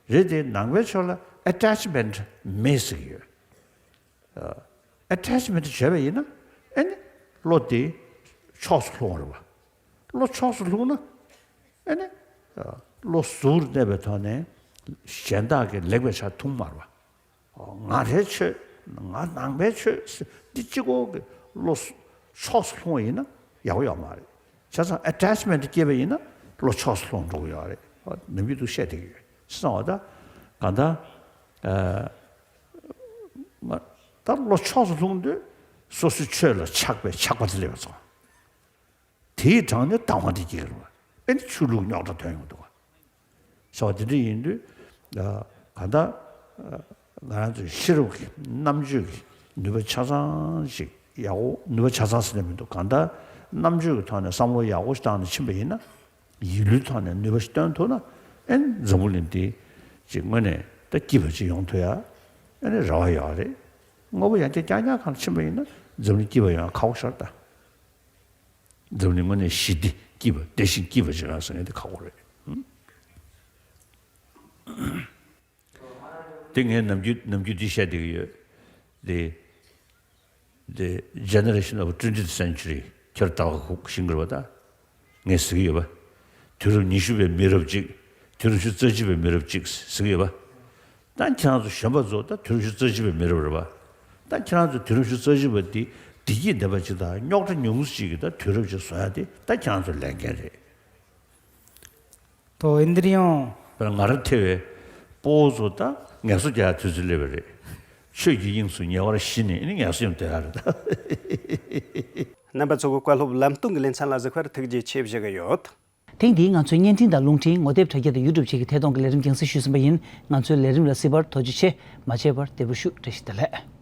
རེད་དེ་ནང་པའི་ཆོས་ལ་ཨེ་ཊེཆ་མེན་ཊི་མེད་ཟེར་གྱི་ཡོད། ཨེ་ཊེཆ་མེན་ཊི་བྱས་པ་ཡིན་ན་ཨེ་ནི་བློ་དེ་ཕྱོགས་སུ་ལྷུང་བ་རེད་བ། བློ་ཕྱོགས་སུ་ལྷུང་ན་ཨེ་ནི་བློ་གཟུར་གནས་པའི་ཐོག་ནས་གཞན་དག་གི་ལེགས་པའི་ཆ་མཐོང་མ་རེད་བ། ང་རའི་ཆོས་ ང་ནང་པའི་ཆོས་འདི་གཅིག་པོ་གི་བློ་ཕྱོགས་སུ་ལྷུང་བ་ཡིན་ན་ཡག་པོ་ཡོད་མ་རེད། བྱས་ཙང་ཨེ་ཊེཆ་མེན་ཊི་སྐྱེས་པ་ཡིན་ན་བློ་ཕྱོགས་སུ་ལྷུང་འགྲོ་གི་ཡོད་རེད། ནམ་རྒྱུན་དུ་བཤད་བསྡད་ཀྱི་ཡོད། བྱས་ཙང་འོ་ད་གང་ལྟར་ཨ་ང་ད་བློ་ཕྱོགས་སུ་ལྷུང་དུས་སོ་སོའི་ཆོས་ལ་ཆགས་པའི་ཆགས་པ་དེ་སླེབས་པ་ཙང་། དེའི་གྲངས་ནས་དང་བ་དེ་སྐྱེ་གི་རེད་བ། ཨེ་ནི་ཆོས་ལུགས་རྙོག་དྲ་ཐོན་ཡོང་འདུག་བ། ཟེར་བ་དེ་འདྲ་ཡིན་དུས་གང་ལྟར་ང་རང་ཚོའི་ཤེས་རབ་ཀྱི་རྣམ་དཔྱོད་ཀྱི་ནུས་པ་ཆ་ཚང་ཞིག་ཡག་པོ། ནུས་པ་ཆ་ཚང་ཟེར་ནས་མི་འདུག་གང་ལྟར་རྣམ་དཔྱོད་ཀྱི་ཐོག་ནས་བསམ་བློ་ཡག་པོ་ཞིག་བཏང་ནས་ཕྱིན་པ་ཡིན་ན། ཡིད་བློའི་ཐོག་ནས་ནུས་པ་ཞིག་བཏོན་ཐུབ་ན། ཨེ་ནི་འཛམ་བུ་གླིང་འདི་ཅིག་དངོས་གནས་ད་སྐྱིད་པ་ཅིག་ཡོང་ཐུབ་ཡ་ཨེ་ནི་རེ་བ་ཡོད་རེད། དངོས་པོ་ཡང་བསྐྱར་རྐྱང་རྐྱང་སྒང་ལ་ཕྱིན་པ་ཡིན་ན་འཛམ་གླིང་སྐྱིད་པ་ཡོང་ཡ་ཁག་པོ་ཞིག་རེད་ད། འཛམ་གླིང་དངོས་གནས་ཞི་བདེ་སྐྱིད་པ་བདེ་ཞིང་སྐྱིད་པ་ཅིག་རག་ཟེར་མཁན་དེ་ཁག་པོ་རེད། དེ་ངས་ནམ་རྒྱུན་ནམ་རྒྱུན་འདི་བཤད་བསྡད་ཀྱི་ཡོད། དེ་དེ་Generation of Twentieth Century ཁྱེད་ད་ལྟ་ཤེས་ཀྱི་རེད་པ་ད། ངས་ཟེར་གྱི་ཡོད་པ། དུས་རབས་ཉི་ཤུ་པའི་མི་རབས་གཅིག་དུས་རབས་ཉི་ཤུ་རྩ་གཅིག་པའི་མི་རབས་གཅིག་ཟེར་གྱི་ཡོད་པ། ད་ཁྱེད་རང་ཚོ་གཞོན་པ་ཚོ་ད་དུས་རབས་ཉི་ཤུ་རྩ་གཅིག་པའི་མི་རབས་རེད་པ། ད་ཁྱེད་རང་ཚོ་དུས་རབས་ཉི་ཤུ་རྩ་གཅིག་པ་འདི་བདེ་སྐྱིད་ལྡན་པ་ཅིག་དང་རྙོག་དྲ་ཉུང་ངུ་ཅིག་གི་ད་དུས་རབས་ཅིག་བཟོ་ཡ་དེ་ད་ཁྱེད་རང་ཚོའི་ལས་འགན་རེད། ཏོ་ཨིན་དྲི་ཡོང་། དཔེར་ན་ང་རང་ཐེ་བའི་སྤོ་བོ་ཚོ་ད་ངལ་གསོ་རྒྱག་ཡ་དུས་ཚོད་སླེབས་པ་རེད། ཆོས་ཀྱི་དབྱིངས་སུ་ཉེ་བར་ཞི་ནས་ཨེ་ནི་ངལ་གསོ་ཡང་སྡོད་ཡ་རེད་ད། རྣམ་པ་ཚོ་གི་བཀའ་སློབ་ལམ་སྟོན་གྱི་ལེ་ཚན་ལ་གཟིགས་པར་ཐུགས་རྗེ་ཆེ་ཞུ་གི་ཡོད། ཐེངས་འདིའི་ང་ཚོའི་བརྙན་འཕྲིན་དང་རླུང་འཕྲིན་ངོ་དེབ་དྲ་རྒྱ་དང་ཡུ་ཊུབ་བཅས་ཀྱི་ཐད་གཏོང་གི་ལས་རིམ་རྒྱང་སྲིང་ཞུས་ཟིན་པ་ཡིན། ང་ཚོའི་ལས་རིམ་ལ་གཟིགས་པར་ཐུགས་རྗེ་ཆེ། མ་བརྗེད་པར་བདེ་པོ་བཞུགས། བཀྲ་ཤིས་བདེ་ལེགས།